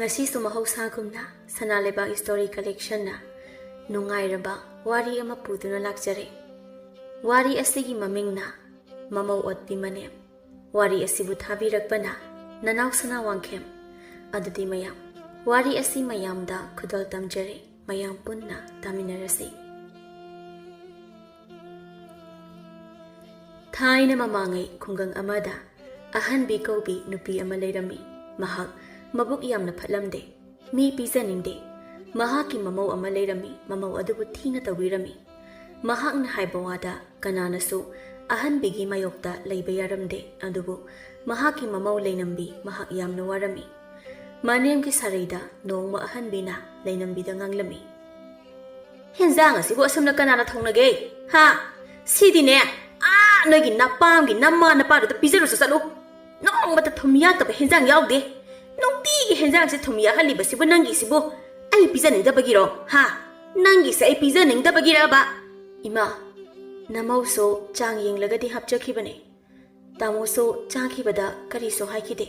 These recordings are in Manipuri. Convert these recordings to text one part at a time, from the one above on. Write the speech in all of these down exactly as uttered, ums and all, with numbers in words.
ꯉꯁꯤꯁꯨ ꯃꯍꯧꯁꯥꯒꯨꯝꯅ ꯁꯅꯥ ꯂꯩꯕꯥꯛ ꯁ꯭ꯇꯣꯔꯤ ꯀꯂꯦꯛꯁꯟꯅ ꯅꯨꯡꯉꯥꯏꯔꯕ ꯋꯥꯔꯤ ꯑꯃ ꯄꯨꯗꯨꯅ ꯂꯥꯛꯆꯔꯦ꯫ ꯋꯥꯔꯤ ꯑꯁꯤꯒꯤ ꯃꯃꯤꯡꯅ ꯃꯃꯧ ꯑꯣꯠꯄꯤ ꯃꯅꯦꯝ꯫ ꯋꯥꯔꯤ ꯑꯁꯤꯕꯨ ꯊꯥꯕꯤꯔꯛꯄꯅ ꯅꯅꯥꯎ ꯁꯅꯥ ꯋꯥꯡꯈꯦꯝ꯫ ꯑꯗꯨꯗꯤ ꯃꯌꯥꯝ, ꯋꯥꯔꯤ ꯑꯁꯤ ꯃꯌꯥꯝꯗ ꯈꯨꯗꯣꯜ ꯇꯝꯖꯔꯦ꯫ ꯃꯌꯥꯝ ꯄꯨꯟꯅ ꯇꯥꯃꯤꯟꯅꯔꯁꯤ꯫ ꯊꯥꯏꯅ ꯃꯃꯥꯡꯉꯩ ꯈꯨꯡꯒꯪ ꯑꯃꯗ ꯑꯍꯟꯕꯤ ꯀꯧꯕꯤ ꯅꯨꯄꯤ ꯑꯃ ꯂꯩꯔꯝꯃꯤ꯫ ꯃꯍꯥꯛ ꯃꯕꯨꯛ ꯌꯥꯝꯅ ꯐꯠꯂꯝꯗꯦ꯫ ꯃꯤ ꯄꯤꯖꯅꯤꯡꯗꯦ꯫ ꯃꯍꯥꯛꯀꯤ ꯃꯃꯧ ꯑꯃ ꯂꯩꯔꯝꯃꯤ꯫ ꯃꯃꯧ ꯑꯗꯨꯕꯨ ꯊꯤꯅ ꯇꯧꯕꯤꯔꯝꯃꯤ꯫ ꯃꯍꯥꯛꯅ ꯍꯥꯏꯕ ꯋꯥꯗ ꯀꯅꯥꯅꯁꯨ ꯑꯍꯟꯕꯤꯒꯤ ꯃꯥꯌꯣꯛꯇ ꯂꯩꯕ ꯌꯥꯔꯝꯗꯦ꯫ ꯑꯗꯨꯕꯨ ꯃꯍꯥꯛꯀꯤ ꯃꯃꯧ ꯂꯩꯅꯝꯕꯤ ꯃꯍꯥꯛ ꯌꯥꯝꯅ ꯋꯥꯔꯝꯃꯤ꯫ ꯃꯅꯦꯝꯒꯤ ꯁꯥꯔꯩꯗ ꯅꯣꯡꯃ ꯑꯍꯟꯕꯤꯅ ꯂꯩꯅꯝꯕꯤꯗ ꯉꯥꯡꯂꯝꯃꯤ, "ꯍꯦꯟꯖꯥꯡ ꯑꯁꯤꯕꯨ ꯑꯁꯨꯝꯅ ꯀꯅꯥꯅ ꯊꯣꯡꯅꯒꯦ? ꯍꯥ? ꯁꯤꯗꯤꯅꯦ, ꯑꯥ, ꯅꯣꯏꯒꯤ ꯅꯄꯥꯝꯒꯤ ꯅꯃꯥ ꯅꯄꯥꯗꯨꯗ ꯄꯤꯖꯔꯨꯁꯨ ꯆꯠꯂꯨ꯫ ꯅꯣꯡꯃꯇ ꯊꯨꯝ ꯌꯥꯛꯇꯕ ꯍꯦꯟꯖꯥꯡ ꯌꯥꯎꯗꯦ꯫ ꯅꯨꯡꯇꯤꯒꯤ ꯍꯦꯟꯖꯥꯡꯁꯦ ꯊꯨꯝ ꯌꯥꯛꯍꯜꯂꯤꯕꯁꯤꯕꯨ ꯅꯪꯒꯤꯁꯤꯕꯨ ꯑꯩ ꯄꯤꯖꯅꯤꯡꯗꯕꯒꯤꯔꯣ? ꯍꯥ? ꯅꯪꯒꯤꯁꯦ ꯑꯩ ꯄꯤꯖꯅꯤꯡꯗꯕꯒꯤꯔꯕ?" "ꯏꯃꯥ, ꯅꯃꯧꯁꯨ ꯆꯥꯡ ꯌꯦꯡꯂꯒꯗꯤ ꯍꯥꯞꯆꯈꯤꯕꯅꯦ꯫ ꯇꯥꯃꯣꯁꯨ ꯆꯥꯈꯤꯕꯗ ꯀꯔꯤꯁꯨ ꯍꯥꯏꯈꯤꯗꯦ꯫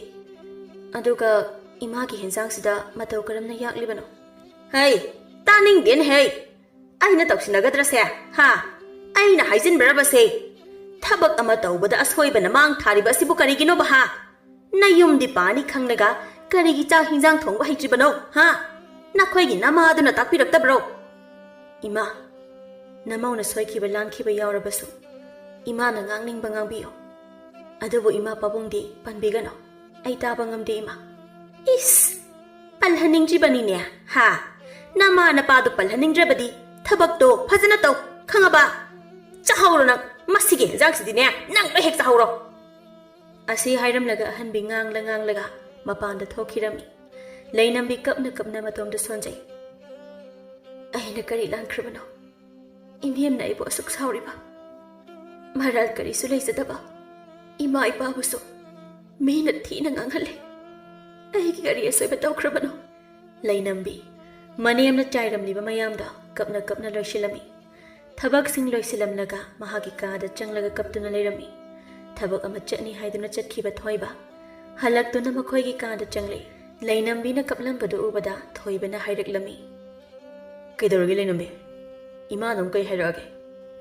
ꯑꯗꯨꯒ ꯏꯃꯥꯒꯤ ꯍꯦꯟꯖꯥꯡꯁꯤꯗ ꯃꯇꯧ ꯀꯔꯝꯅ ꯌꯥꯛꯂꯤꯕꯅꯣ?" "ꯍꯩ, ꯇꯥꯅꯤꯡꯗꯦꯅꯦ ꯍꯩ꯫ ꯑꯩꯅ ꯇꯧꯁꯤꯟꯅꯒꯗ꯭ꯔꯁꯦ? ꯍꯥ? ꯑꯩꯅ ꯍꯥꯏꯖꯤꯟꯕ꯭ꯔꯕꯁꯦ? ꯊꯕꯛ ꯑꯃ ꯇꯧꯕꯗ ꯑꯁꯣꯏꯕꯅ ꯃꯥꯡ ꯊꯥꯔꯤꯕ ꯑꯁꯤꯕꯨ ꯀꯔꯤꯒꯤꯅꯣꯕ ꯍꯥ? ꯅꯌꯨꯝꯗꯤ ꯄꯥꯅꯤ ꯈꯪꯂꯒ ꯀꯔꯤꯒꯤ ꯆꯥꯛ ꯍꯤꯟꯖꯥꯡ ꯊꯣꯡꯕ ꯍꯩꯇ꯭ꯔꯤꯕꯅꯣ? ꯍꯥ? ꯅꯈꯣꯏꯒꯤ ꯅꯃꯥꯗꯨꯅ ꯇꯥꯛꯄꯤꯔꯛꯇꯕ꯭ꯔꯣ?" "ꯏꯃꯥ, ꯅꯃꯧꯅ ꯁꯣꯏꯈꯤꯕ ꯂꯥꯟꯈꯤꯕ ꯌꯥꯎꯔꯕꯁꯨ ꯏꯃꯥꯅ ꯉꯥꯡꯅꯤꯡꯕ ꯉꯥꯡꯕꯤꯌꯨ꯫ ꯑꯗꯨꯕꯨ ꯏꯃꯥ ꯄꯥꯕꯨꯡꯗꯤ ꯄꯟꯕꯤꯒꯅꯨ꯫ ꯑꯩ ꯇꯥꯕ ꯉꯝꯗꯦ ꯏꯃꯥ꯫" "ꯏꯁ! ꯄꯜꯍꯟꯅꯤꯡꯗ꯭ꯔꯤꯕꯅꯤꯅꯦ, ꯍꯥ? ꯅꯃꯥ ꯅꯄꯥꯗꯨ ꯄꯜꯍꯟꯅꯤꯡꯗ꯭ꯔꯕꯗꯤ ꯊꯕꯛꯇꯣ ꯐꯖꯅ ꯇꯧ, ꯈꯪꯉꯕ? ꯆꯥꯍꯧꯔꯣ ꯅꯪ, ꯃꯁꯤꯒꯤ ꯍꯦꯟꯖꯥꯡꯁꯤꯗꯤꯅꯦ, ꯅꯪ ꯂꯣꯏ ꯍꯦꯛ ꯆꯥꯍꯧꯔꯣ꯫" ꯑꯁꯤ ꯍꯥꯏꯔꯝꯂꯒ ꯑꯍꯟꯕꯤ ꯉꯥꯡꯂ ꯉꯥꯡꯂꯒ ꯃꯄꯥꯟꯗ ꯊꯣꯛꯈꯤꯔꯝꯃꯤ꯫ ꯂꯩꯅꯝꯕꯤ ꯀꯞꯅ ꯀꯞꯅ ꯃꯇꯣꯝꯗ ꯁꯣꯟꯖꯩ꯫ "ꯑꯩꯅ ꯀꯔꯤ ꯂꯥꯟꯈ꯭ꯔꯕꯅꯣ? ꯏꯅꯦꯝꯅ ꯑꯩꯕꯨ ꯑꯁꯨꯛ ꯁꯥꯎꯔꯤꯕ? ꯃꯔꯥꯜ ꯀꯔꯤꯁꯨ ꯂꯩꯖꯗꯕ ꯏꯃꯥ ꯏꯄꯥꯕꯨꯁꯨ ꯃꯤꯅ ꯊꯤꯅ ꯉꯥꯡꯍꯜꯂꯦ꯫ ꯑꯩꯒꯤ ꯀꯔꯤ ꯑꯁꯣꯏꯕ ꯇꯧꯈ꯭ꯔꯕꯅꯣ?" ꯂꯩꯅꯝꯕꯤ ꯃꯅꯦꯝꯅ ꯆꯥꯏꯔꯝꯂꯤꯕ ꯃꯌꯥꯝꯗꯣ ꯀꯞꯅ ꯀꯞꯅ ꯂꯣꯏꯁꯤꯜꯂꯝꯃꯤ꯫ ꯊꯕꯛꯁꯤꯡ ꯂꯣꯏꯁꯤꯜꯂꯝꯂꯒ ꯃꯍꯥꯛꯀꯤ ꯀꯥꯗ ꯆꯪꯂꯒ ꯀꯞꯇꯨꯅ ꯂꯩꯔꯝꯃꯤ꯫ ꯊꯕꯛ ꯑꯃ ꯆꯠꯅꯤ ꯍꯥꯏꯗꯨꯅ ꯆꯠꯈꯤꯕ ꯊꯣꯏꯕ ꯍꯜꯂꯛꯇꯨꯅ ꯃꯈꯣꯏꯒꯤ ꯀꯥꯗ ꯆꯪꯂꯛꯏ꯫ ꯂꯩꯅꯝꯕꯤꯅ ꯀꯞꯂꯝꯕꯗꯨ ꯎꯕꯗ ꯊꯣꯏꯕꯅ ꯍꯥꯏꯔꯛꯂꯝꯃꯤ꯫ "ꯀꯩꯗꯧꯔꯒꯦ ꯂꯩꯅꯝꯕꯤ? ꯏꯃꯥꯅ ꯑꯃꯨꯛ ꯀꯩ ꯍꯥꯏꯔꯛꯑꯒꯦ?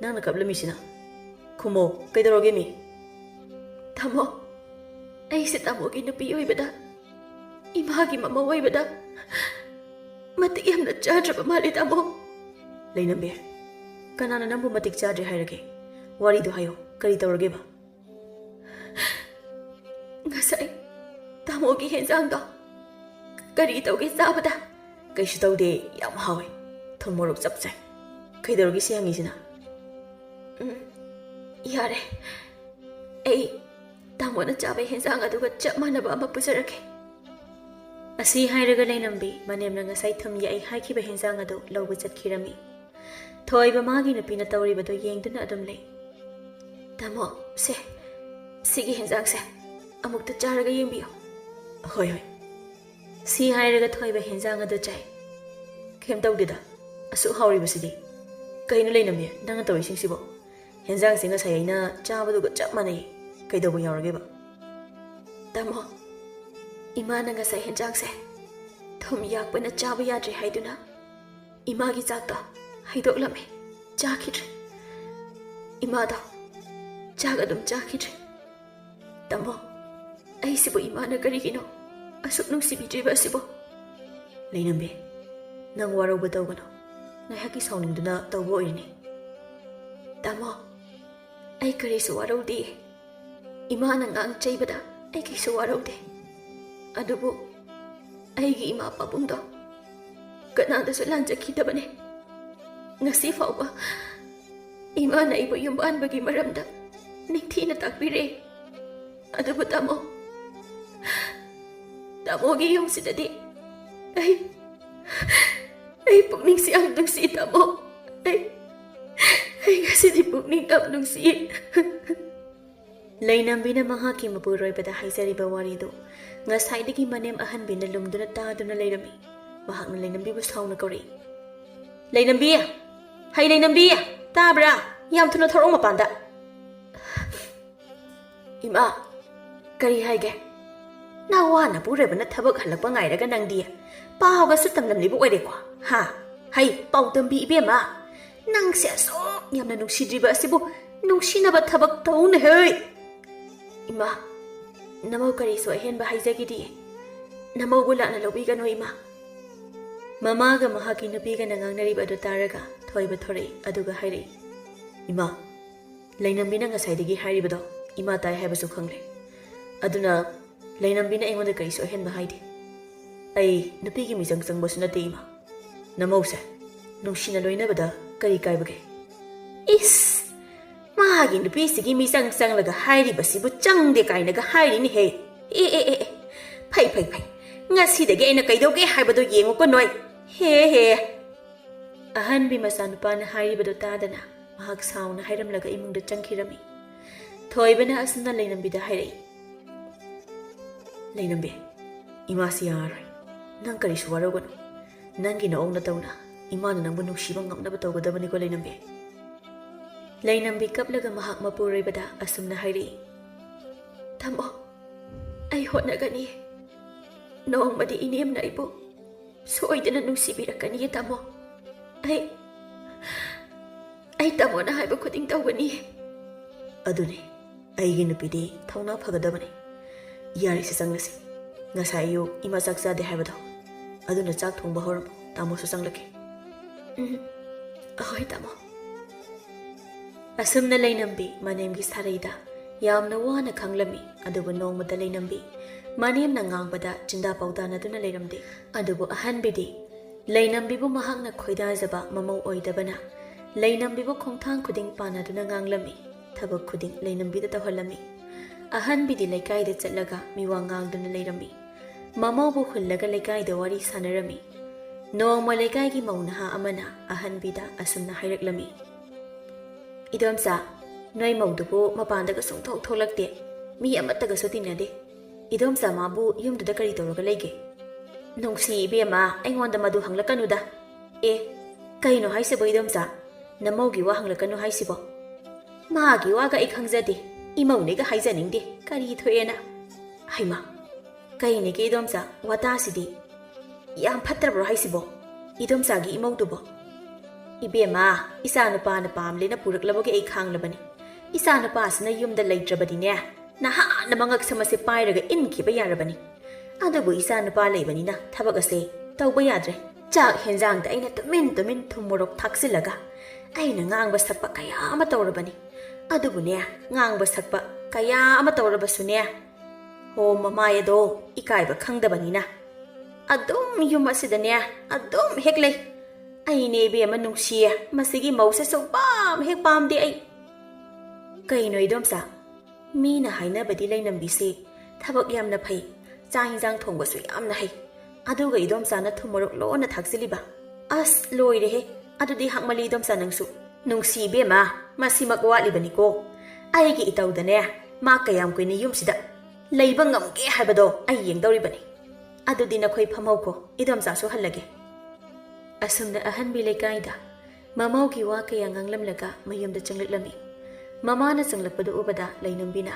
ꯅꯪꯅ ꯀꯞꯂꯝꯃꯤꯁꯤꯅ? ꯈꯨꯝꯃꯣ, ꯀꯩꯗꯧꯔꯒꯦ ꯃꯤ?" "ꯇꯥꯃꯣ, ꯑꯩꯁꯦ ꯇꯥꯃꯣꯒꯤ ꯅꯨꯄꯤ ꯑꯣꯏꯕꯗ, ꯏꯃꯥꯒꯤ ꯃꯃꯧ ꯑꯣꯏꯕꯗ ꯃꯇꯤꯛ ꯌꯥꯝꯅ ꯆꯥꯗ꯭ꯔꯕ ꯃꯥꯜꯂꯦ ꯇꯥꯃꯣ꯫" "ꯂꯩꯅꯝꯕꯤ, ꯀꯅꯥꯅ ꯅꯪꯕꯨ ꯃꯇꯤꯛ ꯆꯥꯗ꯭ꯔꯦ ꯍꯥꯏꯔꯒꯦ? ꯋꯥꯔꯤꯗꯣ ꯍꯥꯏꯌꯣ, ꯀꯔꯤ ꯇꯧꯔꯒꯦꯕ?" "ꯉꯁꯥꯏ ꯇꯥꯃꯣꯒꯤ ꯍꯦꯟꯖꯥꯡꯗꯣ ꯀꯔꯤ ꯇꯧꯒꯦ ꯆꯥꯕꯗ?" "ꯀꯩꯁꯨ ꯇꯧꯗꯦ, ꯌꯥꯝ ꯍꯥꯎꯋꯦ, ꯊꯨꯝ ꯃꯣꯔꯣꯛ ꯆꯞ ꯆꯥꯏ꯫ ꯀꯩꯗꯧꯔꯒꯦ ꯁꯤ ꯍꯪꯉꯤꯁꯤꯅ?" "ꯎꯝ, ꯌꯥꯔꯦ, ꯑꯩ ꯇꯥꯃꯣꯅ ꯆꯥꯕ ꯍꯦꯟꯖꯥꯡ ꯑꯗꯨꯒ ꯆꯞ ꯃꯥꯟꯅꯕ ꯑꯃ ꯄꯨꯖꯔꯛꯀꯦ꯫" ꯑꯁꯤ ꯍꯥꯏꯔꯒ ꯂꯩꯅꯝꯕꯤ ꯃꯅꯦꯝꯅ ꯉꯁꯥꯏ ꯊꯨꯝ ꯌꯥꯛꯏ ꯍꯥꯏꯈꯤꯕ ꯍꯦꯟꯖꯥꯡ ꯑꯗꯨ ꯂꯧꯕ ꯆꯠꯈꯤꯔꯝꯃꯤ꯫ ꯊꯣꯏꯕ ꯃꯥꯒꯤ ꯅꯨꯄꯤꯅ ꯇꯧꯔꯤꯕꯗꯨ ꯌꯦꯡꯗꯨꯅ ꯑꯗꯨꯝ ꯂꯩ꯫ "ꯇꯥꯃꯣ, ꯁꯦ, ꯁꯤꯒꯤ ꯍꯦꯟꯖꯥꯡꯁꯦ ꯑꯃꯨꯛꯇ ꯆꯥꯔꯒ ꯌꯦꯡꯕꯤꯌꯨ꯫" "ꯍꯣꯏ, ꯍꯣꯏ꯫" ꯁꯤ ꯍꯥꯏꯔꯒ ꯊꯣꯏꯕ ꯍꯦꯟꯖꯥꯡ ꯑꯗꯨ ꯆꯥꯏ꯫ "ꯀꯩꯝ ꯇꯧꯗꯦꯗ, ꯑꯁꯨꯛ ꯍꯥꯎꯔꯤꯕꯁꯤꯗꯤ꯫ ꯀꯩꯅꯣ ꯂꯩꯅꯝꯕꯤ, ꯅꯪꯅ ꯇꯧꯔꯤꯁꯤꯡꯁꯤꯕꯣ? ꯍꯦꯟꯖꯥꯡꯁꯦ ꯉꯁꯥꯏ ꯑꯩꯅ ꯆꯥꯕꯗꯨꯒ ꯆꯞ ꯃꯥꯟꯅꯩ꯫ ꯀꯩꯗꯧꯕ ꯌꯥꯎꯔꯒꯦꯕ?" "ꯇꯥꯃꯣ, ꯏꯃꯥꯅ ꯉꯁꯥꯏ ꯍꯦꯟꯖꯥꯡꯁꯦ ꯊꯨꯝ ꯌꯥꯛꯄꯅ ꯆꯥꯕ ꯌꯥꯗ꯭ꯔꯦ ꯍꯥꯏꯗꯨꯅ ꯏꯃꯥꯒꯤ ꯆꯥꯛꯇꯣ ꯍꯩꯗꯣꯛꯂꯝꯃꯦ, ꯆꯥꯈꯤꯗ꯭ꯔꯦ꯫ ꯏꯃꯥꯗꯣ ꯆꯥꯛ ꯑꯗꯨꯝ ꯆꯥꯈꯤꯗ꯭ꯔꯦ꯫ ꯇꯥꯃꯣ, ꯑꯩꯁꯤꯕꯨ ꯏꯃꯥꯅ ꯀꯔꯤꯒꯤꯅꯣ ꯑꯁꯨꯛ ꯅꯨꯡꯁꯤꯕꯤꯗ꯭ꯔꯤꯕ ꯑꯁꯤꯕꯣ?" "ꯂꯩꯅꯝꯕꯤ, ꯅꯪ ꯋꯥꯔꯧꯕ ꯇꯧꯒꯅꯨ꯫ ꯉꯥꯏꯍꯥꯛꯀꯤ ꯁꯥꯎꯅꯤꯡꯗꯨꯅ ꯇꯧꯕ ꯑꯣꯏꯔꯤꯅꯤ꯫" "ꯇꯥꯃꯣ, ꯑꯩ ꯀꯔꯤꯁꯨ ꯋꯥꯔꯧꯗꯦ꯫ ꯏꯃꯥꯅ ꯉꯥꯡ ꯆꯩꯕꯗ ꯑꯩ ꯀꯩꯁꯨ ꯋꯥꯔꯧꯗꯦ꯫ ꯑꯗꯨꯕꯨ ꯑꯩꯒꯤ ꯏꯃꯥ ꯄꯥꯕꯨꯡꯗꯣ ꯀꯅꯥꯗꯁꯨ ꯂꯥꯟꯖꯈꯤꯗꯕꯅꯦ꯫ ꯉꯁꯤ ꯐꯥꯎꯕ ꯏꯃꯥꯅ ꯑꯩꯕꯨ ꯌꯨꯝꯕꯥꯟꯕꯒꯤ ꯃꯔꯝꯗ ꯅꯤꯡꯊꯤꯅ ꯇꯥꯛꯄꯤꯔꯦ꯫ ꯑꯗꯨꯕꯨ ꯇꯥꯃꯣ, ꯇꯥꯃꯣꯒꯤ ꯌꯨꯝꯁꯤꯗꯗꯤ ꯑꯩ, ꯑꯩ ꯄꯨꯛꯅꯤꯡꯁꯤ ꯌꯥꯝ ꯅꯨꯡꯁꯤ ꯇꯥꯃꯣ꯫ ꯑꯩ, ꯑꯩ ꯉꯁꯤꯗꯤ ꯄꯨꯛꯅꯤꯡ ꯌꯥꯝ ꯅꯨꯡꯁꯤ꯫" ꯂꯩꯅꯝꯕꯤꯅ ꯃꯍꯥꯛꯀꯤ ꯃꯄꯨꯔꯣꯏꯕꯗ ꯍꯥꯏꯖꯔꯤꯕ ꯋꯥꯔꯤꯗꯨ ꯉꯁꯥꯏꯗꯒꯤ ꯃꯅꯦꯝ ꯑꯍꯟꯕꯤꯅ ꯂꯨꯝꯗꯨꯅ ꯇꯥꯗꯨꯅ ꯂꯩꯔꯝꯃꯤ꯫ ꯃꯍꯥꯛꯅ ꯂꯩꯅꯝꯕꯤꯕꯨ ꯁꯥꯎꯅ ꯀꯧꯔꯛꯏ꯫ "ꯂꯩꯅꯝꯕꯤ! ꯍꯩ ꯂꯩꯅꯝꯕꯤ! ꯇꯥꯕ꯭ꯔꯥ? ꯌꯥꯝ ꯊꯨꯅ ꯊꯣꯔꯛꯑꯣ ꯃꯄꯥꯟꯗ!" "ꯏꯃꯥ, ꯀꯔꯤ ꯍꯥꯏꯒꯦ?" ꯅꯋꯥ ꯅꯄꯨꯔꯣꯏꯕꯅ ꯊꯕꯛ ꯍꯜꯂꯛꯄ ꯉꯥꯏꯔꯒ ꯅꯪꯗꯤ ꯄꯥꯎꯒꯁꯨ ꯇꯝꯂꯝꯂꯤꯕ ꯑꯣꯏꯔꯦꯀꯣ? ꯍꯥ? ꯍꯩ, ꯄꯥꯎ ꯇꯝꯕꯤ ꯏꯕꯦꯝꯃ, ꯅꯪꯁꯦ ꯑꯁꯨꯛ ꯌꯥꯝꯅ ꯅꯨꯡꯁꯤꯗ꯭ꯔꯤꯕ ꯑꯁꯤꯕꯨ ꯅꯨꯡꯁꯤꯅꯕ ꯊꯕꯛ ꯇꯧꯅꯦ ꯍꯩ꯫ ꯏꯃꯥ, ꯅꯃꯧ ꯀꯔꯤꯁꯨ ꯑꯍꯦꯟꯕ ꯍꯥꯏꯖꯈꯤꯗꯤꯌꯦ꯫ ꯅꯃꯧꯕꯨ ꯂꯥꯟꯅ ꯂꯧꯕꯤꯒꯅꯨ ꯏꯃꯥ꯫ ꯃꯃꯥꯒ ꯃꯍꯥꯛꯀꯤ ꯅꯨꯄꯤꯒꯅ ꯉꯥꯡꯅꯔꯤꯕ ꯑꯗꯨ ꯇꯥꯔꯒ ꯊꯣꯏꯕ ꯊꯣꯔꯛꯏ, ꯑꯗꯨꯒ ꯍꯥꯏꯔꯛꯏ, ꯏꯃꯥ, ꯂꯩꯅꯝꯕꯤꯅ ꯉꯁꯥꯏꯗꯒꯤ ꯍꯥꯏꯔꯤꯕꯗꯣ ꯏꯃꯥ ꯇꯥꯏ ꯍꯥꯏꯕꯁꯨ ꯈꯪꯂꯦ꯫ ꯑꯗꯨꯅ ꯂꯩꯅꯝꯕꯤꯅ ꯑꯩꯉꯣꯟꯗ ꯀꯔꯤꯁꯨ ꯑꯍꯦꯟꯕ ꯍꯥꯏꯗꯦ꯫ ꯑꯩ ꯅꯨꯄꯤꯒꯤ ꯃꯤꯆꯪ ꯆꯪꯕꯁꯨ ꯅꯠꯇꯦ ꯏꯃꯥ꯫ ꯅꯃꯧꯁꯦ ꯅꯨꯡꯁꯤꯅ ꯂꯣꯏꯅꯕꯗ ꯀꯔꯤ ꯀꯥꯏꯕꯒꯦ? ꯏꯁ! ꯃꯥꯒꯤ ꯅꯨꯄꯤꯁꯤꯒꯤ ꯃꯤꯆꯪ ꯆꯪꯂꯒ ꯍꯥꯏꯔꯤꯕꯁꯤꯕꯨ ꯆꯪꯗꯦ ꯀꯥꯏꯅꯒ ꯍꯥꯏꯔꯤꯅꯦꯍꯦ꯫ ꯑꯦ, ꯑꯦ, ꯑꯦ, ꯑꯦ꯫ ꯐꯩ, ꯐꯩ, ꯐꯩ꯫ ꯉꯁꯤꯗꯒꯤ ꯑꯩꯅ ꯀꯩꯗꯧꯒꯦ ꯍꯥꯏꯕꯗꯣ ꯌꯦꯡꯉꯨꯀꯣ ꯅꯣꯏ꯫ ꯍꯦ, ꯍꯦ꯫ ꯑꯍꯟꯕꯤ ꯃꯆꯥꯅꯨꯄꯥꯅ ꯍꯥꯏꯔꯤꯕꯗꯨ ꯇꯥꯗꯅ ꯃꯍꯥꯛ ꯁꯥꯎꯅ ꯍꯥꯏꯔꯝꯂꯒ ꯏꯃꯨꯡꯗ ꯆꯪꯈꯤꯔꯝꯃꯤ꯫ ꯊꯣꯏꯕꯅ ꯑꯁꯨꯝꯅ ꯂꯩꯅꯝꯕꯤꯗ ꯍꯥꯏꯔꯛꯏ, ꯂꯩꯅꯝꯕꯤ, ꯏꯃꯥꯁꯤ ꯌꯥꯔꯔꯣꯏ꯫ ꯅꯪ ꯀꯔꯤꯁꯨ ꯋꯥꯔꯧꯒꯅꯨ꯫ ꯅꯪꯒꯤ ꯅꯑꯣꯡ ꯅꯇꯧꯅ ꯏꯃꯥꯅ ꯅꯪꯕꯨ ꯅꯨꯡꯁꯤꯕ ꯉꯝꯅꯕ ꯇꯧꯒꯗꯕꯅꯤꯀꯣ, ꯂꯩꯅꯝꯕꯤ꯫ ꯂꯩꯅꯝꯕꯤ ꯀꯞꯂꯒ ꯃꯍꯥꯛ ꯃꯄꯨꯔꯣꯏꯕꯗ ꯑꯁꯨꯝꯅ ꯍꯥꯏꯔꯛꯏ, ꯇꯥꯃꯣ, ꯑꯩ ꯍꯣꯠꯅꯒꯅꯤ꯫ ꯅꯣꯡꯃꯗꯤ ꯏꯅꯦꯝꯅ ꯑꯩꯕꯨ ꯁꯣꯏꯗꯅ ꯅꯨꯡꯁꯤꯕꯤꯔꯛꯀꯅꯤꯌꯦ, ꯇꯥꯃꯣ꯫ ꯑꯩ, ꯑꯩ ꯇꯥꯃꯣꯅ ꯍꯥꯏꯕ ꯈꯨꯗꯤꯡ ꯇꯧꯒꯅꯤ꯫ ꯑꯗꯨꯅꯤ, ꯑꯩꯒꯤ ꯅꯨꯄꯤꯗꯤ ꯊꯧꯅꯥ ꯐꯒꯗꯕꯅꯤ꯫ ꯌꯥꯔꯤꯁꯦ, ꯆꯪꯂꯁꯤ꯫ ꯉꯁꯥꯏ ꯑꯌꯨꯛ ꯏꯃꯥ ꯆꯥꯛ ꯆꯥꯗꯦ ꯍꯥꯏꯕꯗꯣ, ꯑꯗꯨꯅ ꯆꯥꯛ ꯊꯣꯡꯕ ꯍꯧꯔꯝꯃꯣ꯫ ꯇꯥꯃꯣꯁꯨ ꯆꯪꯂꯛꯀꯦ꯫ ꯎꯝ, ꯑꯍꯣꯏ, ꯇꯥꯃꯣ꯫ ꯑꯁꯨꯝꯅ ꯂꯩꯅꯝꯕꯤ ꯃꯅꯦꯝꯒꯤ ꯁꯥꯔꯩꯗ ꯌꯥꯝꯅ ꯋꯥꯅ ꯈꯥꯡꯂꯝꯃꯤ꯫ ꯑꯗꯨꯕꯨ ꯅꯣꯡꯃꯇ ꯂꯩꯅꯝꯕꯤ ꯃꯅꯦꯝꯅ ꯉꯥꯡꯕꯗ ꯆꯤꯟꯗꯥ ꯄꯥꯎꯗꯥꯅꯗꯨꯅ ꯂꯩꯔꯝꯗꯦ꯫ ꯑꯗꯨꯕꯨ ꯑꯍꯟꯕꯤꯗꯤ ꯂꯩꯅꯝꯕꯤꯕꯨ ꯃꯍꯥꯛꯅ ꯈꯣꯏꯗꯥꯖꯕ ꯃꯃꯧ ꯑꯣꯏꯗꯕꯅ ꯂꯩꯅꯝꯕꯤꯕꯨ ꯈꯣꯡꯊꯥꯡ ꯈꯨꯗꯤꯡ ꯄꯥꯟꯅꯗꯨꯅ ꯉꯥꯡꯂꯝꯃꯤ꯫ ꯊꯕꯛ ꯈꯨꯗꯤꯡ ꯂꯩꯅꯝꯕꯤꯗ ꯇꯧꯍꯜꯂꯝꯃꯤ꯫ ꯑꯍꯟꯕꯤꯗꯤ ꯂꯩꯀꯥꯏꯗ ꯆꯠꯂꯒ ꯃꯤꯋꯥ ꯉꯥꯡꯗꯨꯅ ꯂꯩꯔꯝꯃꯤ꯫ ꯃꯃꯧꯕꯨ ꯍꯨꯜꯂꯒ ꯂꯩꯀꯥꯏꯗ ꯋꯥꯔꯤ ꯁꯥꯟꯅꯔꯝꯃꯤ꯫ ꯅꯣꯡꯃ ꯂꯩꯀꯥꯏꯒꯤ ꯃꯧ ꯅꯍꯥ ꯑꯃꯅ ꯑꯍꯟꯕꯤꯗ ꯑꯁꯨꯝꯅ ꯍꯥꯏꯔꯛꯂꯝꯃꯤ, ꯏꯗꯣꯝꯆꯥ, ꯅꯣꯏ ꯃꯧꯗꯨꯕꯨ ꯃꯄꯥꯟꯗꯒ ꯁꯨꯡꯊꯣꯛ ꯊꯣꯛꯂꯛꯇꯦ, ꯃꯤ ꯑꯃꯠꯇꯒꯁꯨ ꯇꯤꯟꯅꯗꯦ꯫ ꯏꯗꯣꯝꯆꯥ ꯃꯥꯕꯨ ꯌꯨꯝꯗꯨꯗ ꯀꯔꯤ ꯇꯧꯔꯒ ꯂꯩꯒꯦ? ꯅꯨꯡꯁꯤ ꯏꯕꯦꯝꯃ, ꯑꯩꯉꯣꯟꯗ ꯃꯗꯨ ꯍꯪꯂꯛꯀꯅꯨꯗ꯫ ꯑꯦ, ꯀꯩꯅꯣ ꯍꯥꯏꯁꯤꯕꯣ ꯏꯗꯣꯝꯆꯥ? ꯅꯃꯧꯒꯤ ꯋꯥ ꯍꯪꯂꯛꯀꯅꯨ ꯍꯥꯏꯁꯤꯕꯣ? ꯃꯥꯒꯤ ꯋꯥꯒ ꯑꯩ ꯈꯪꯖꯗꯦ, ꯏꯃꯧꯅꯦꯒ ꯍꯥꯏꯖꯅꯤꯡꯗꯦ, ꯀꯔꯤ ꯊꯣꯛꯑꯦꯅ? ꯍꯩꯃꯥ, "ꯀꯩꯅꯦꯒꯦ ꯏꯗꯣꯝꯆꯥ, ꯋꯥꯇꯥꯁꯤꯗꯤ? ꯌꯥꯝ ꯐꯠꯇ꯭ꯔꯕ꯭ꯔꯣ ꯍꯥꯏꯁꯤꯕꯣ, ꯏꯗꯣꯝꯆꯥꯒꯤ ꯏꯃꯧꯗꯨꯕꯣ?" "ꯏꯕꯦꯝꯃ, ꯏꯆꯥ ꯅꯨꯄꯥꯅ ꯄꯥꯝꯂꯦꯅ ꯄꯨꯔꯛꯂꯕꯒꯤ ꯑꯩ ꯈꯥꯡꯂꯕꯅꯤ꯫ ꯏꯆꯥ ꯅꯨꯄꯥꯁꯤꯅ ꯌꯨꯝꯗ ꯂꯩꯇ꯭ꯔꯕꯗꯤꯅꯦ, ꯅꯍꯥꯟꯅ ꯃꯉꯛꯁꯝ ꯑꯁꯦ ꯄꯥꯏꯔꯒ ꯏꯟꯈꯤꯕ ꯌꯥꯔꯕꯅꯤ꯫ ꯑꯗꯨꯕꯨ ꯏꯆꯥ ꯅꯨꯄꯥ ꯂꯩꯕꯅꯤꯅ ꯊꯕꯛ ꯑꯁꯦ ꯇꯧꯕ ꯌꯥꯗ꯭ꯔꯦ꯫ ꯆꯥꯛ ꯍꯦꯟꯖꯥꯡꯗ ꯑꯩꯅ ꯇꯨꯃꯤꯟ ꯇꯨꯃꯤꯟ ꯊꯨꯝ ꯃꯣꯔꯣꯛ ꯊꯥꯛꯆꯤꯜꯂꯒ ꯑꯩꯅ ꯉꯥꯡꯕ ꯁꯛꯄ ꯀꯌꯥ ꯑꯃ ꯇꯧꯔꯕꯅꯤ꯫ ꯑꯗꯨꯕꯨꯅꯦ, ꯉꯥꯡꯕ ꯁꯛꯄ ꯀꯌꯥ ꯑꯃ ꯇꯧꯔꯕꯁꯨꯅꯦ, ꯍꯣ, ꯃꯃꯥꯏ ꯑꯗꯣ ꯏꯀꯥꯏꯕ ꯈꯪꯗꯕꯅꯤꯅ ꯑꯗꯨꯝ ꯌꯨꯝ ꯑꯁꯤꯗꯅꯦ ꯑꯗꯨꯝ ꯍꯦꯛ ꯂꯩ꯫ ꯑꯩꯅꯦ ꯏꯕꯦꯝꯃ ꯅꯨꯡꯁꯤꯌꯦ, ꯃꯁꯤꯒꯤ ꯃꯧꯁꯦ ꯁꯨꯡꯄꯥꯝ ꯍꯦꯛ ꯄꯥꯝꯗꯦ ꯑꯩ꯫" "ꯀꯩꯅꯣ ꯏꯗꯣꯝꯆꯥ, ꯃꯤꯅ ꯍꯥꯏꯅꯕꯗꯤ ꯂꯩꯅꯝꯕꯤꯁꯦ ꯊꯕꯛ ꯌꯥꯝꯅ ꯐꯩ, ꯆꯥꯛ ꯍꯤꯟꯖꯥꯡ ꯊꯣꯡꯕꯁꯨ ꯌꯥꯝꯅ ꯍꯩ, ꯑꯗꯨꯒ ꯏꯗꯣꯝꯆꯥꯅ ꯊꯨꯝ ꯃꯣꯔꯣꯛ ꯂꯣꯟꯅ ꯊꯥꯛꯆꯤꯜꯂꯤꯕ? ꯑꯁ, ꯂꯣꯏꯔꯦꯍꯦ꯫ ꯑꯗꯨꯗꯤ ꯍꯥꯛꯃꯜꯂꯤ ꯏꯗꯣꯝꯆꯥ ꯅꯪꯁꯨ꯫" "ꯅꯨꯡꯁꯤ ꯏꯕꯦꯝꯃ, ꯃꯁꯤꯃꯛ ꯋꯥꯠꯂꯤꯕꯅꯤꯀꯣ꯫ ꯑꯩꯒꯤ ꯏꯇꯧꯗꯅꯦ ꯃꯥ ꯀꯌꯥꯝ ꯀꯨꯏꯅ ꯌꯨꯝꯁꯤꯗ ꯂꯩꯕ ꯉꯝꯒꯦ ꯍꯥꯏꯕꯗꯣ ꯑꯩ ꯌꯦꯡꯗꯧꯔꯤꯕꯅꯤ꯫ ꯑꯗꯨꯗꯤ ꯅꯈꯣꯏ ꯐꯝꯍꯧꯀꯣ, ꯏꯗꯣꯝꯆꯥꯁꯨ ꯍꯜꯂꯒꯦ꯫" ꯑꯁꯨꯝꯅ ꯑꯍꯟꯕꯤ ꯂꯩꯀꯥꯏꯗ ꯃꯃꯧꯒꯤ ꯋꯥ ꯀꯌꯥ ꯉꯥꯡꯂꯝꯂꯒ ꯃꯌꯨꯝꯗ ꯆꯪꯂꯛꯂꯝꯃꯤ꯫ ꯃꯃꯥꯅ ꯆꯪꯂꯛꯄꯗꯨ ꯎꯕꯗ ꯂꯩꯅꯝꯕꯤꯅ,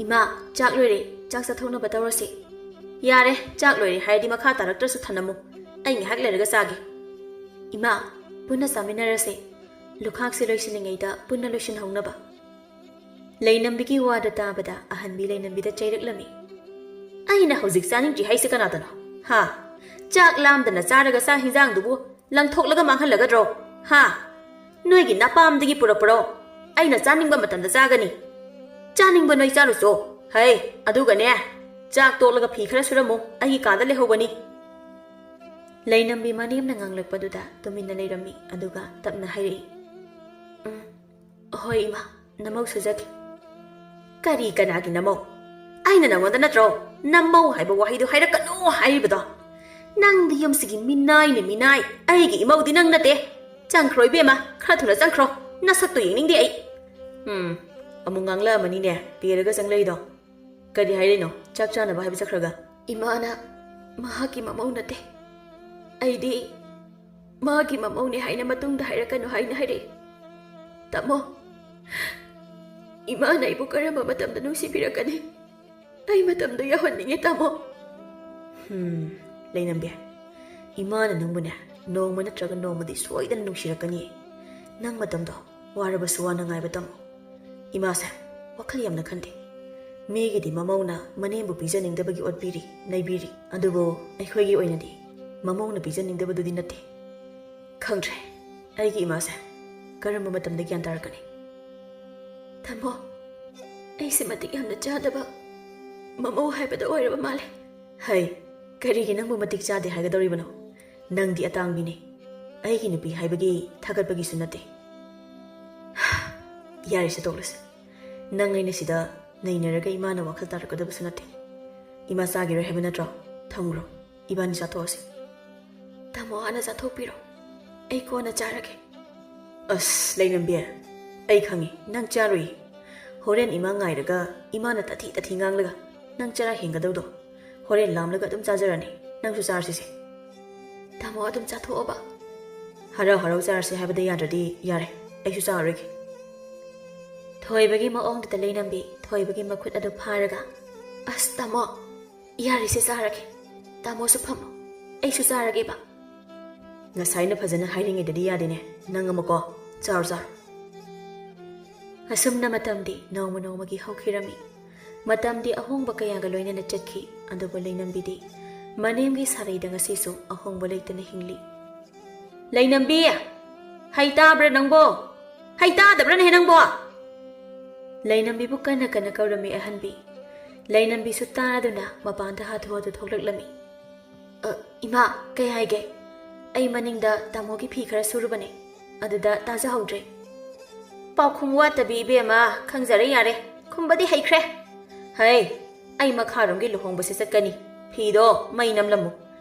"ꯏꯃꯥ, ꯆꯥꯛ ꯂꯣꯏꯔꯦ, ꯆꯥꯛ ꯆꯥꯊꯣꯛꯅꯕ ꯇꯧꯔꯁꯤ꯫" "ꯌꯥꯔꯦ, ꯆꯥꯛ ꯂꯣꯏꯔꯦ ꯍꯥꯏꯔꯗꯤ ꯃꯈꯥ ꯇꯥꯔꯛꯇ꯭ꯔꯁꯨ ꯊꯅꯝꯃꯨ, ꯑꯩ ꯉꯥꯏꯍꯥꯛ ꯂꯩꯔꯒ ꯆꯥꯒꯦ꯫" "ꯏꯃꯥ, ꯄꯨꯟꯅ ꯆꯥꯃꯤꯟꯅꯔꯁꯦ, ꯂꯨꯈꯥꯛꯁꯦ ꯂꯣꯏꯁꯤꯜꯂꯤꯉꯩꯗ ꯄꯨꯟꯅ ꯂꯣꯏꯁꯤꯟꯍꯧꯅꯕ꯫" ꯂꯩꯅꯝꯕꯤꯒꯤ ꯋꯥꯗꯨ ꯇꯥꯕꯗ ꯑꯍꯟꯕꯤ ꯂꯩꯅꯝꯕꯤꯗ ꯆꯩꯔꯛꯂꯝꯃꯤ꯫ "ꯑꯩꯅ ꯍꯧꯖꯤꯛ ꯆꯥꯅꯤꯡꯗ꯭ꯔꯤ ꯍꯥꯏꯁꯦ ꯀꯅꯥꯗꯅꯣ? ꯍꯥ? ꯆꯥꯛ ꯂꯥꯝꯗꯅ ꯆꯥꯔꯒ ꯆꯥꯛ ꯍꯤꯟꯖꯥꯡꯗꯨꯕꯨ ꯂꯪꯊꯣꯛꯂꯒ ꯃꯥꯡꯍꯜꯂꯒꯗ꯭ꯔꯣ? ꯍꯥ? ꯅꯣꯏꯒꯤ ꯅꯄꯥꯝꯗꯒꯤ ꯄꯨꯔꯛꯄꯔꯣ? ꯑꯩꯅ ꯆꯥꯅꯤꯡꯕ ꯃꯇꯝꯗ ꯆꯥꯒꯅꯤ꯫ ꯆꯥꯅꯤꯡꯕ ꯅꯣꯏ ꯆꯥꯔꯨꯆꯣ꯫ ꯍꯩ, ꯑꯗꯨꯒꯅꯦ, ꯆꯥꯛ ꯇꯣꯛꯂꯒ ꯐꯤ ꯈꯔ ꯁꯨꯔꯝꯃꯨ, ꯑꯩꯒꯤ ꯀꯥꯗ ꯂꯩꯍꯧꯕꯅꯤ꯫" ꯂꯩꯅꯝꯕꯤ ꯃꯅꯦꯝꯅ ꯉꯥꯡꯂꯛꯄꯗꯨꯗ ꯇꯨꯃꯤꯟꯅ ꯂꯩꯔꯝꯃꯤ, ꯑꯗꯨꯒ ꯇꯞꯅ ꯍꯥꯏꯔꯛꯏ, "ꯎꯝ, ꯍꯣꯏ ꯏꯃꯥ, ꯅꯃꯧ ꯁꯨꯖꯒꯦ꯫" "ꯀꯔꯤ ꯀꯅꯥꯒꯤ ꯅꯃꯧ? ꯑꯩꯅ ꯅꯉꯣꯟꯗ ꯅꯠꯇ꯭ꯔꯣ ꯅꯃꯧ ꯍꯥꯏꯕ ꯋꯥꯍꯩꯗꯣ ꯍꯥꯏꯔꯛꯀꯅꯨ ꯍꯥꯏꯔꯤꯕꯗꯣ? ꯅꯪꯗꯤ ꯌꯨꯝꯁꯤꯒꯤ ꯃꯤꯅꯥꯏꯅꯦ, ꯃꯤꯅꯥꯏ꯫ ꯑꯩꯒꯤ ꯏꯃꯧꯗꯤ ꯅꯪ ꯅꯠꯇꯦ꯫ ꯆꯪꯈ꯭ꯔꯣ ꯏꯕꯦꯝꯃ, ꯈꯔ ꯊꯨꯅ ꯆꯪꯈ꯭ꯔꯣ꯫ ꯅꯁꯛꯇꯣ ꯌꯦꯡꯅꯤꯡꯗꯦ ꯑꯩ꯫ ꯎꯝ, ꯑꯃꯨꯛ ꯉꯥꯡꯂꯛꯑꯃꯅꯤꯅꯦ, ꯄꯦꯔꯒ ꯆꯪꯂꯛꯏꯗꯣ꯫ ꯀꯔꯤ ꯍꯥꯏꯔꯤꯅꯣ? ꯆꯥꯛ ꯆꯥꯅꯕ ꯍꯥꯏꯕ ꯆꯠꯈ꯭ꯔꯒ?" "ꯏꯃꯥꯅ ꯃꯍꯥꯛꯀꯤ ꯃꯃꯧ ꯅꯠꯇꯦ, ꯑꯩꯗꯤ ꯃꯥꯒꯤ ꯃꯃꯧꯅꯦ ꯍꯥꯏꯅ ꯃꯇꯨꯡꯗ ꯍꯥꯏꯔꯛꯀꯅꯨ ꯍꯥꯏꯅ ꯍꯥꯏꯔꯛꯏ꯫ ꯇꯥꯃꯣ, ꯏꯃꯥꯅ ꯑꯩꯕꯨ ꯀꯔꯝꯕ ꯃꯇꯝꯗ ꯅꯨꯡꯁꯤꯕꯤꯔꯛꯀꯅꯤ? ꯑꯩ ꯃꯇꯝꯗꯣ ꯌꯧꯍꯟꯅꯤꯡꯉꯦ, ꯇꯥꯃꯣ꯫ ꯍꯝ, ꯂꯩꯅꯝꯕꯤ, ꯏꯃꯥꯅ ꯅꯪꯕꯨꯅꯦ, ꯅꯣꯡꯃ ꯅꯠꯇ꯭ꯔꯒ ꯅꯣꯡꯃꯗꯤ ꯁꯣꯏꯗꯅ ꯅꯨꯡꯁꯤꯔꯛꯀꯅꯤ꯫ ꯅꯪ ꯃꯇꯝꯗꯣ ꯋꯥꯔꯕꯁꯨ ꯋꯥꯅ ꯉꯥꯏꯕ ꯇꯝꯃꯨ꯫ ꯏꯃꯥꯁꯦ ꯋꯥꯈꯜ ꯌꯥꯝꯅ ꯈꯟꯗꯦ꯫ ꯃꯤꯒꯤꯗꯤ ꯃꯃꯧꯅ ꯃꯅꯦꯝꯕꯨ ꯄꯤꯖꯅꯤꯡꯗꯕꯒꯤ ꯑꯣꯠꯄꯤꯔꯤ, ꯅꯩꯕꯤꯔꯤ, ꯑꯗꯨꯕꯨ ꯑꯩꯈꯣꯏꯒꯤ ꯑꯣꯏꯅꯗꯤ ꯃꯃꯧꯅ ꯄꯤꯖꯅꯤꯡꯗꯕꯗꯨꯗꯤ ꯅꯠꯇꯦ꯫ ꯈꯪꯗ꯭ꯔꯦ, ꯑꯩꯒꯤ ꯏꯃꯥꯁꯦ ꯀꯔꯝꯕ ꯃꯇꯝꯗ ꯒ꯭ꯌꯥꯟ ꯇꯥꯔꯛꯀꯅꯤ? ꯇꯥꯃꯣ, ꯑꯩꯁꯦ ꯃꯇꯤꯛ ꯌꯥꯝꯅ ꯆꯥꯗꯕ ꯃꯃꯧ ꯍꯥꯏꯕꯗꯣ ꯑꯣꯏꯔꯕ ꯃꯥꯜꯂꯦ꯫ ꯍꯩ, ꯀꯔꯤꯒꯤ ꯅꯪꯕꯨ ꯃꯇꯤꯛ ꯆꯥꯗꯦ ꯍꯥꯏꯒꯗꯧꯔꯤꯕꯅꯣ? ꯅꯪꯗꯤ ꯑꯇꯥꯡꯕꯤꯅꯤ꯫ ꯑꯩꯒꯤ ꯅꯨꯄꯤ ꯍꯥꯏꯕꯒꯤ ꯊꯥꯒꯠꯄꯒꯤꯁꯨ ꯅꯠꯇꯦ꯫ ꯌꯥꯔꯦꯁꯦ, ꯇꯣꯛꯂꯁꯦ꯫ ꯅꯪ ꯑꯩꯅ ꯁꯤꯗ ꯅꯩꯅꯔꯒ ꯏꯃꯥꯅ ꯋꯥꯈꯜ ꯇꯥꯔꯛꯀꯗꯕꯁꯨ ꯅꯠꯇꯦ꯫ ꯏꯃꯥ ꯆꯥꯈꯤꯔꯣꯏ ꯍꯥꯏꯕ ꯅꯠꯇ꯭ꯔꯣ? ꯊꯝꯈ꯭ꯔꯣ, ꯏꯕꯥꯅꯤ ꯆꯥꯊꯣꯛꯑꯁꯤ꯫ ꯇꯥꯃꯣ ꯍꯥꯟꯅ ꯆꯥꯊꯣꯛꯄꯤꯔꯣ, ꯑꯩ ꯀꯣꯟꯅ ꯆꯥꯔꯒꯦ꯫ ꯑꯁ, ꯂꯩꯅꯝꯕꯤ, ꯑꯩ ꯈꯪꯉꯤ ꯅꯪ ꯆꯥꯔꯨꯏ꯫ ꯍꯣꯔꯦꯟ ꯏꯃꯥ ꯉꯥꯏꯔꯒ ꯏꯃꯥꯅ ꯇꯥꯊꯤ ꯇꯥꯊꯤ ꯉꯥꯡꯂꯒ ꯅꯪ ꯆꯔꯥ ꯍꯦꯟꯒꯗꯧꯗꯣ꯫ ꯍꯣꯔꯦꯟ ꯂꯥꯝꯂꯒ ꯑꯗꯨꯝ ꯆꯥꯖꯔꯅꯤ, ꯅꯪꯁꯨ ꯆꯥꯔꯁꯤꯁꯦ꯫ ꯇꯥꯃꯣ ꯑꯗꯨꯝ ꯆꯥꯊꯣꯛꯑꯣꯕ꯫ ꯍꯔꯥꯎ ꯍꯔꯥꯎ ꯆꯥꯔꯁꯦ ꯍꯥꯏꯕꯗ ꯌꯥꯗ꯭ꯔꯗꯤ ꯌꯥꯔꯦ, ꯑꯩꯁꯨ ꯆꯥꯔꯔꯣꯏꯒꯦ꯫ ꯊꯣꯏꯕꯒꯤ ꯃꯑꯣꯡꯗꯨꯗ ꯂꯩꯅꯝꯕꯤ ꯊꯣꯏꯕꯒꯤ ꯃꯈꯨꯠ ꯑꯗꯨ ꯐꯥꯔꯒ, ꯑꯁ ꯇꯥꯃꯣ, ꯌꯥꯔꯤꯁꯦ ꯆꯥꯔꯒꯦ꯫ ꯇꯥꯃꯣꯁꯨ ꯐꯝꯃꯣ, ꯑꯩꯁꯨ ꯆꯥꯔꯒꯦꯕ꯫ ꯉꯁꯥꯏꯅ ꯐꯖꯅ ꯍꯥꯏꯔꯤꯉꯩꯗꯗꯤ ꯌꯥꯗꯦꯅꯦ, ꯅꯪ ꯑꯃꯀꯣ, ꯆꯥꯔꯣ ꯆꯥꯔꯣ꯫ ꯑꯁꯨꯝꯅ ꯃꯇꯝꯗꯤ ꯅꯣꯡꯃ ꯅꯣꯡꯃꯒꯤ ꯍꯧꯈꯤꯔꯝꯃꯤ꯫ ꯃꯇꯝꯗꯤ ꯑꯍꯣꯡꯕ ꯀꯌꯥꯒ ꯂꯣꯏꯅꯅ ꯆꯠꯈꯤ, ꯑꯗꯨꯕꯨ ꯂꯩꯅꯝꯕꯤꯗꯤ ꯃꯅꯦꯝꯒꯤ ꯁꯥꯔꯩꯗ ꯉꯁꯤꯁꯨ ꯑꯍꯣꯡꯕ ꯂꯩꯇꯅ ꯍꯤꯡꯂꯤ꯫ ꯂꯩꯅꯝꯕꯤ! ꯍꯩ ꯇꯥꯕ꯭ꯔꯥ ꯅꯪꯕꯣ? ꯍꯩ ꯇꯥꯗꯕ꯭ꯔꯥꯅꯦꯍꯦ ꯅꯪꯕꯣ? ꯂꯩꯅꯝꯕꯤꯕꯨ ꯀꯟꯅ ꯀꯟꯅ ꯀꯧꯔꯝꯃꯤ ꯑꯍꯟꯕꯤ꯫ ꯂꯩꯅꯝꯕꯤꯁꯨ ꯇꯥꯗꯨꯅ ꯃꯄꯥꯟꯗ ꯍꯥꯊꯨ ꯍꯥꯊꯨ ꯊꯣꯛꯂꯛꯂꯝꯃꯤ꯫ "ꯑ, ꯏꯃꯥ, ꯀꯩ ꯍꯥꯏꯒꯦ? ꯑꯩ ꯃꯅꯤꯡꯗ ꯇꯥꯃꯣꯒꯤ ꯐꯤ ꯈꯔ ꯁꯨꯔꯨꯕꯅꯦ, ꯑꯗꯨꯗ ꯇꯥꯖꯍꯧꯗ꯭ꯔꯦ꯫" "ꯄꯥꯎꯈꯨꯝ ꯋꯥꯠꯇꯕꯤ ꯏꯕꯦꯝꯃ, ꯈꯪꯖꯔꯦ ꯌꯥꯔꯦ, ꯈꯨꯝꯕꯗꯤ ꯍꯩꯈ꯭ꯔꯦ꯫ ꯍꯩ, ꯑꯩ ꯃꯈꯥꯔꯣꯝꯒꯤ ꯂꯨꯍꯣꯡꯕꯁꯦ ꯆꯠꯀꯅꯤ, ꯐꯤꯗꯣ ꯃꯩ ꯅꯝꯂꯝꯃꯨ꯫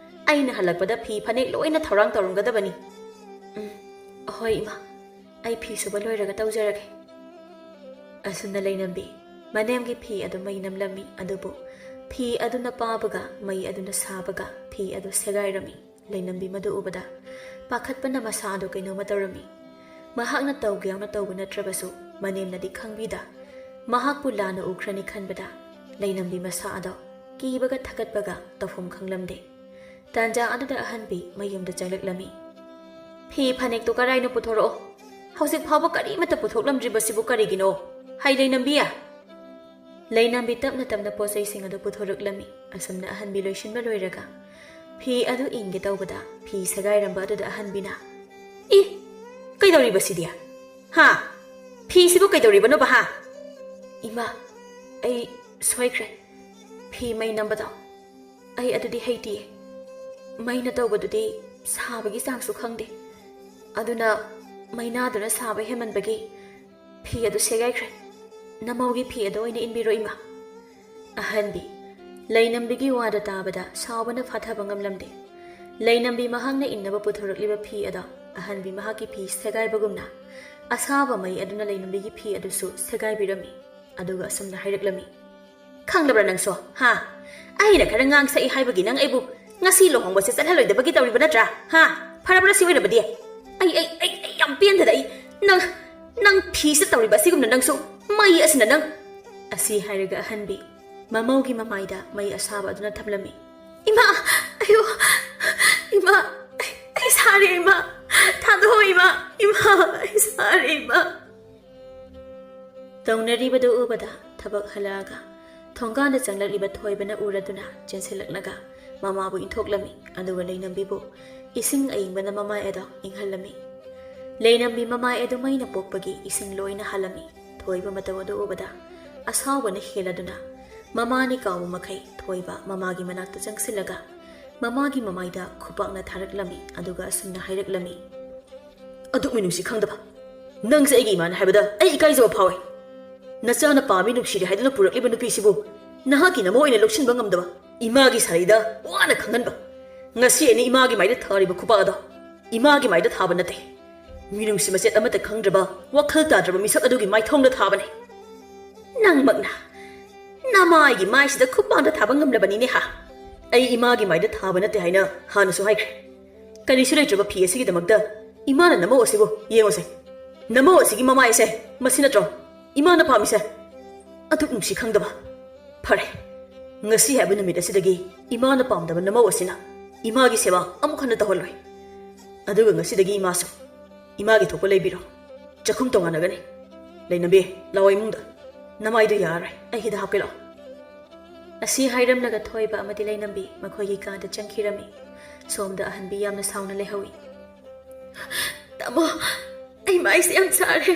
ꯑꯩꯅ ꯍꯜꯂꯛꯄꯗ ꯐꯤ ꯐꯅꯦꯛ ꯂꯣꯏꯅ ꯊꯧꯔꯥꯡ ꯇꯧꯔꯝꯒꯗꯕꯅꯤ꯫" "ꯎꯝ, ꯑꯍꯣꯏ ꯏꯃꯥ, ꯑꯩ ꯐꯤ ꯁꯨꯕ ꯂꯣꯏꯔꯒ ꯇꯧꯖꯔꯒꯦ꯫" ꯑꯁꯨꯝꯅ ꯂꯩꯅꯝꯕꯤ ꯃꯅꯦꯝꯒꯤ ꯐꯤ ꯑꯗꯨ ꯃꯩ ꯅꯝꯂꯝꯃꯤ, ꯑꯗꯨꯕꯨ ꯐꯤ ꯑꯗꯨꯅ ꯄꯥꯕꯒ ꯃꯩ ꯑꯗꯨꯅ ꯁꯥꯕꯒ ꯐꯤ ꯑꯗꯨ ꯁꯦꯒꯥꯏꯔꯝꯃꯤ꯫ ꯂꯩꯅꯝꯕꯤ ꯃꯗꯨ ꯎꯕꯗ ꯄꯥꯈꯠꯄꯅ ꯃꯁꯥ ꯑꯗꯨ ꯀꯩꯅꯣꯝꯃ ꯇꯧꯔꯝꯃꯤ꯫ ꯃꯍꯥꯛꯅ ꯇꯧꯒꯦ ꯌꯥꯎꯅ ꯇꯧꯕ ꯅꯠꯇ꯭ꯔꯕꯁꯨ ꯃꯅꯦꯝꯅꯗꯤ ꯈꯪꯕꯤꯗ ꯃꯍꯥꯛꯄꯨ ꯂꯥꯟꯅ ꯎꯈ꯭ꯔꯅꯤ ꯈꯟꯕꯗ ꯂꯩꯅꯝꯕꯤ ꯃꯁꯥ ꯑꯗꯣ ꯀꯤꯕꯒ ꯊꯀꯠꯄꯒ ꯇꯧꯐꯝ ꯈꯪꯂꯝꯗꯦ꯫ ꯇꯥꯟꯖꯥ ꯑꯗꯨꯗ ꯑꯍꯟꯕꯤ ꯃꯌꯨꯝꯗ ꯆꯪꯂꯛꯂꯝꯃꯤ꯫ "ꯐꯤ ꯐꯅꯦꯛꯇꯣ ꯀꯔꯥꯏꯅꯣ ꯄꯨꯊꯣꯔꯛꯑꯣ꯫ ꯍꯧꯖꯤꯛ ꯐꯥꯎꯕ ꯀꯔꯤꯃꯠꯇ ꯄꯨꯊꯣꯛꯂꯝꯗ꯭ꯔꯤꯕꯁꯤꯕꯨ ꯀꯔꯤꯒꯤꯅꯣ? ꯍꯩ ꯂꯩꯅꯝꯕꯤ!" ꯂꯩꯅꯝꯕꯤ ꯇꯞꯅ ꯇꯞꯅ ꯄꯣꯠꯆꯩꯁꯤꯡ ꯑꯗꯨ ꯄꯨꯊꯣꯔꯛꯂꯝꯃꯤ꯫ ꯑꯁꯨꯝꯅ ꯑꯍꯟꯕꯤ ꯂꯣꯏꯁꯤꯟꯕ ꯂꯣꯏꯔꯒ ꯐꯤ ꯑꯗꯨ ꯏꯟꯒꯦ ꯇꯧꯕꯗ ꯐꯤ ꯁꯦꯒꯥꯏꯔꯝꯕ ꯑꯗꯨꯗ ꯑꯍꯟꯕꯤꯅ, "ꯏ! ꯀꯩꯗꯧꯔꯤꯕꯁꯤꯗꯤ? ꯍꯥ? ꯐꯤꯁꯤꯕꯨ ꯀꯩꯗꯧꯔꯤꯕꯅꯣꯕ, ꯍꯥ?" "ꯏꯃꯥ, ꯑꯩ ꯁꯣꯏꯈ꯭ꯔꯦ꯫ ꯐꯤ ꯃꯩ ꯅꯝꯕꯗꯣ ꯑꯩ ꯑꯗꯨꯗꯤ ꯍꯩꯇꯤꯌꯦ꯫ ꯃꯩꯅ ꯇꯧꯕꯗꯨꯗꯤ ꯁꯥꯕꯒꯤ ꯆꯥꯡꯁꯨ ꯈꯪꯗꯦ꯫ ꯑꯗꯨꯅ ꯃꯩꯅꯥꯗꯨꯅ ꯁꯥꯕ ꯍꯦꯟꯃꯟꯕꯒꯤ ꯐꯤ ꯑꯗꯨ ꯁꯦꯒꯥꯏꯈ꯭ꯔꯦ꯫ ꯅꯃꯧꯒꯤ ꯐꯤ ꯑꯗꯨ ꯑꯣꯏꯅ ꯏꯟꯕꯤꯔꯣ, ꯏꯃꯥ꯫" ꯑꯍꯟꯕꯤ ꯂꯩꯅꯝꯕꯤꯒꯤ ꯋꯥꯗ ꯇꯥꯕꯗ ꯁꯥꯎꯕꯅ ꯐꯥꯊꯕ ꯉꯝꯂꯝꯗꯦ꯫ ꯂꯩꯅꯝꯕꯤ ꯃꯍꯥꯛꯅ ꯏꯟꯅꯕ ꯄꯨꯊꯣꯔꯛꯂꯤꯕ ꯐꯤ ꯑꯗꯣ ꯑꯍꯟꯕꯤ ꯃꯍꯥꯛꯀꯤ ꯐꯤ ꯁꯦꯒꯥꯏꯕꯒꯨꯝꯅ ꯑꯁꯥꯕ ꯃꯩ ꯑꯗꯨꯅ ꯂꯩꯅꯝꯕꯤꯒꯤ ꯐꯤ ꯑꯗꯨꯁꯨ ꯁꯦꯒꯥꯏꯕꯤꯔꯝꯃꯤ꯫ ꯑꯗꯨꯒ ꯑꯁꯨꯝꯅ ꯍꯥꯏꯔꯛꯂꯝꯃꯤ, "ꯈꯪꯂꯕ꯭ꯔꯥ ꯅꯪꯁꯨ? ꯍꯥ? ꯑꯩꯅ ꯈꯔ ꯉꯥꯡꯁꯛꯏ ꯍꯥꯏꯕꯒꯤ ꯅꯪ ꯑꯩꯕꯨ ꯉꯁꯤ ꯂꯨꯍꯣꯡꯕꯁꯦ ꯆꯠꯍꯜꯂꯣꯏꯗꯕꯒꯤ ꯇꯧꯔꯤꯕ ꯅꯠꯇ꯭ꯔꯥ? ꯍꯥ? ꯐꯔꯕ꯭ꯔꯥ ꯁꯤ ꯑꯣꯏꯔꯕꯗꯤ? ꯑꯩ, ꯑꯩ, ꯑꯩ, ꯑꯩ ꯌꯥꯝ ꯄꯦꯟꯗꯗ ꯑꯩ꯫ ꯅꯪ, ꯅꯪ ꯐꯤꯁꯤꯗ ꯇꯧꯔꯤꯕ ꯑꯁꯤꯒꯨꯝꯅ ꯅꯪꯁꯨ, ꯃꯩ ꯑꯁꯤꯅ ꯅꯪ꯫" ꯑꯁꯤ ꯍꯥꯏꯔꯒ ꯑꯍꯟꯕꯤ ꯃꯃꯧꯒꯤ ꯃꯃꯥꯏꯗ ꯃꯩ ꯑꯁꯥꯕ ꯑꯗꯨꯅ ꯊꯝꯂꯝꯃꯤ꯫ "ꯏꯃꯥ! ꯑꯌꯣ! ꯏꯃꯥ! ꯑꯩ, ꯑꯩ ꯁꯥꯔꯦ, ꯏꯃꯥ! ꯊꯥꯗꯣꯛꯑꯣ, ꯏꯃꯥ! ꯏꯃꯥ! ꯑꯩ ꯁꯥꯔꯦ, ꯏꯃꯥ!" ꯇꯧꯅꯔꯤꯕꯗꯨ ꯎꯕꯗ ꯊꯕꯛ ꯍꯜꯂꯛꯑꯒ ꯊꯣꯡꯒꯥꯟꯗ ꯆꯪꯂꯛꯂꯤꯕ ꯊꯣꯏꯕꯅ ꯎꯔꯗꯨꯅ ꯆꯦꯟꯁꯤꯜꯂꯛꯂꯒ ꯃꯃꯥꯕꯨ ꯏꯟꯊꯣꯛꯂꯝꯃꯤ, ꯑꯗꯨꯒ ꯂꯩꯅꯝꯕꯤꯕꯨ ꯏꯁꯤꯡ ꯑꯏꯪꯕꯅ ꯃꯃꯥꯏ ꯑꯗꯣ ꯏꯪꯍꯜꯂꯝꯃꯤ꯫ ꯂꯩꯅꯝꯕꯤ ꯃꯃꯥꯏ ꯑꯗꯨ ꯃꯩꯅ ꯄꯣꯛꯄꯒꯤ ꯏꯁꯤꯡ ꯂꯣꯏꯅ ꯍꯥꯜꯂꯝꯃꯤ꯫ ꯊꯣꯏꯕ ꯃꯇꯧ ꯑꯗꯨ ꯎꯕꯗ ꯑꯁꯥꯎꯕꯅ ꯍꯦꯜꯂꯗꯨꯅ ꯃꯃꯥꯅꯤ ꯀꯥꯎꯕ ꯃꯈꯩ ꯊꯣꯏꯕ ꯃꯃꯥꯒꯤ ꯃꯅꯥꯛꯇ ꯆꯪꯁꯤꯜꯂꯒ ꯃꯃꯥꯒꯤ ꯃꯃꯥꯏꯗ ꯈꯨꯄꯥꯛꯅ ꯊꯥꯔꯛꯂꯝꯃꯤ, ꯑꯗꯨꯒ ꯑꯁꯨꯝꯅ ꯍꯥꯏꯔꯛꯂꯝꯃꯤ, "ꯑꯗꯨꯛ ꯃꯤꯅꯨꯡꯁꯤ ꯈꯪꯗꯕ! ꯅꯪꯁꯦ ꯑꯩꯒꯤ ꯏꯃꯥꯅꯤ ꯍꯥꯏꯕꯗ ꯑꯩ ꯏꯀꯥꯏꯖꯕ ꯐꯥꯎꯏ꯫ ꯅꯆꯥꯅ ꯄꯥꯝꯃꯤ ꯅꯨꯡꯁꯤꯔꯦ ꯍꯥꯏꯗꯨꯅ ꯄꯨꯔꯛꯂꯤꯕ ꯅꯨꯄꯤꯁꯤꯕꯨ ꯅꯍꯥꯛꯀꯤ ꯅꯃꯧ ꯑꯣꯏꯅ ꯂꯧꯁꯤꯟꯕ ꯉꯝꯗꯕ, ꯏꯃꯥꯒꯤ ꯁꯥꯔꯩꯗ ꯋꯥꯅ ꯈꯪꯍꯟꯕ꯫ ꯉꯁꯤ ꯑꯩꯅ ꯏꯃꯥꯒꯤ ꯃꯥꯏꯗ ꯊꯥꯔꯤꯕ ꯈꯨꯄꯥꯛ ꯑꯗꯣ ꯏꯃꯥꯒꯤ ꯃꯥꯏꯗ ꯊꯥꯕ ꯅꯠꯇꯦ꯫ ꯃꯤꯅꯨꯡꯁꯤ ꯃꯆꯦꯠ ꯑꯃꯠꯇ ꯈꯪꯗ꯭ꯔꯕ, ꯋꯥꯈꯜ ꯇꯥꯗ꯭ꯔꯕ ꯃꯤꯁꯛ ꯑꯗꯨꯒꯤ ꯃꯥꯏꯊꯣꯡꯗ ꯊꯥꯕꯅꯦ꯫ ꯅꯪꯃꯛꯅ ꯅꯃꯥꯏꯒꯤ ꯃꯥꯏꯁꯤꯗ ꯈꯨꯄꯥꯛꯅ ꯊꯥꯕ ꯉꯝꯂꯕꯅꯤꯅꯦ ꯍꯥ? ꯑꯩ ꯏꯃꯥꯒꯤ ꯃꯥꯏꯗ ꯊꯥꯕ ꯅꯠꯇꯦ ꯍꯥꯏꯅ ꯍꯥꯟꯅꯁꯨ ꯍꯥꯏꯈ꯭ꯔꯦ꯫ ꯀꯔꯤꯁꯨ ꯂꯩꯇ꯭ꯔꯕ ꯐꯤ ꯑꯁꯤꯒꯤꯗꯃꯛꯇ ꯏꯃꯥꯅ ꯅꯃꯧ ꯑꯁꯤꯕꯨ ꯌꯦꯡꯉꯨꯁꯦ꯫ ꯅꯃꯧ ꯑꯁꯤꯒꯤ ꯃꯃꯥꯏ ꯑꯁꯦ ꯃꯁꯤ ꯅꯠꯇ꯭ꯔꯣ ꯏꯃꯥꯅ ꯄꯥꯝꯃꯤꯁꯦ? ꯑꯗꯨꯛ ꯅꯨꯡꯁꯤ ꯈꯪꯗꯕ!" ꯐꯔꯦ, ꯉꯁꯤ ꯍꯥꯏꯕ ꯅꯨꯃꯤꯠ ꯑꯁꯤꯗꯒꯤ ꯏꯃꯥꯅ ꯄꯥꯝꯗꯕ ꯅꯃꯧ ꯑꯁꯤꯅ ꯏꯃꯥꯒꯤ ꯁꯦꯕꯥ ꯑꯃꯨꯛ ꯍꯟꯅ ꯇꯧꯍꯜꯂꯣꯏ꯫ ꯑꯗꯨꯒ ꯉꯁꯤꯗꯒꯤ ꯏꯃꯥꯁꯨ ꯏꯃꯥꯒꯤ ꯊꯣꯛꯄ ꯂꯩꯕꯤꯔꯣ꯫ ꯆꯥꯛꯈꯨꯝ ꯇꯣꯉꯥꯟꯅꯒꯅꯤ꯫ ꯂꯩꯅꯕꯤ, ꯂꯥꯛꯑꯣ ꯏꯃꯨꯡꯗ꯫ ꯅꯃꯥꯏꯗꯨ ꯌꯥꯔꯔꯣꯏ, ꯑꯩ ꯍꯤꯗꯥꯛ ꯍꯥꯞꯀꯦ ꯂꯥꯛꯑꯣ꯫ ꯑꯁꯤ ꯍꯥꯏꯔꯝꯂꯒ ꯊꯣꯏꯕ ꯑꯃꯗꯤ ꯂꯩꯅꯝꯕꯤ ꯃꯈꯣꯏꯒꯤ ꯀꯥꯗ ꯆꯪꯈꯤꯔꯝꯃꯤ꯫ ꯁꯣꯝꯗ ꯑꯍꯟꯕꯤ ꯌꯥꯝꯅ ꯁꯥꯎꯅ ꯂꯩꯍꯧꯏ꯫ "ꯇꯥꯃꯣ, ꯑꯩ ꯃꯥꯏꯁꯦ ꯌꯥꯝ ꯁꯥꯔꯦ,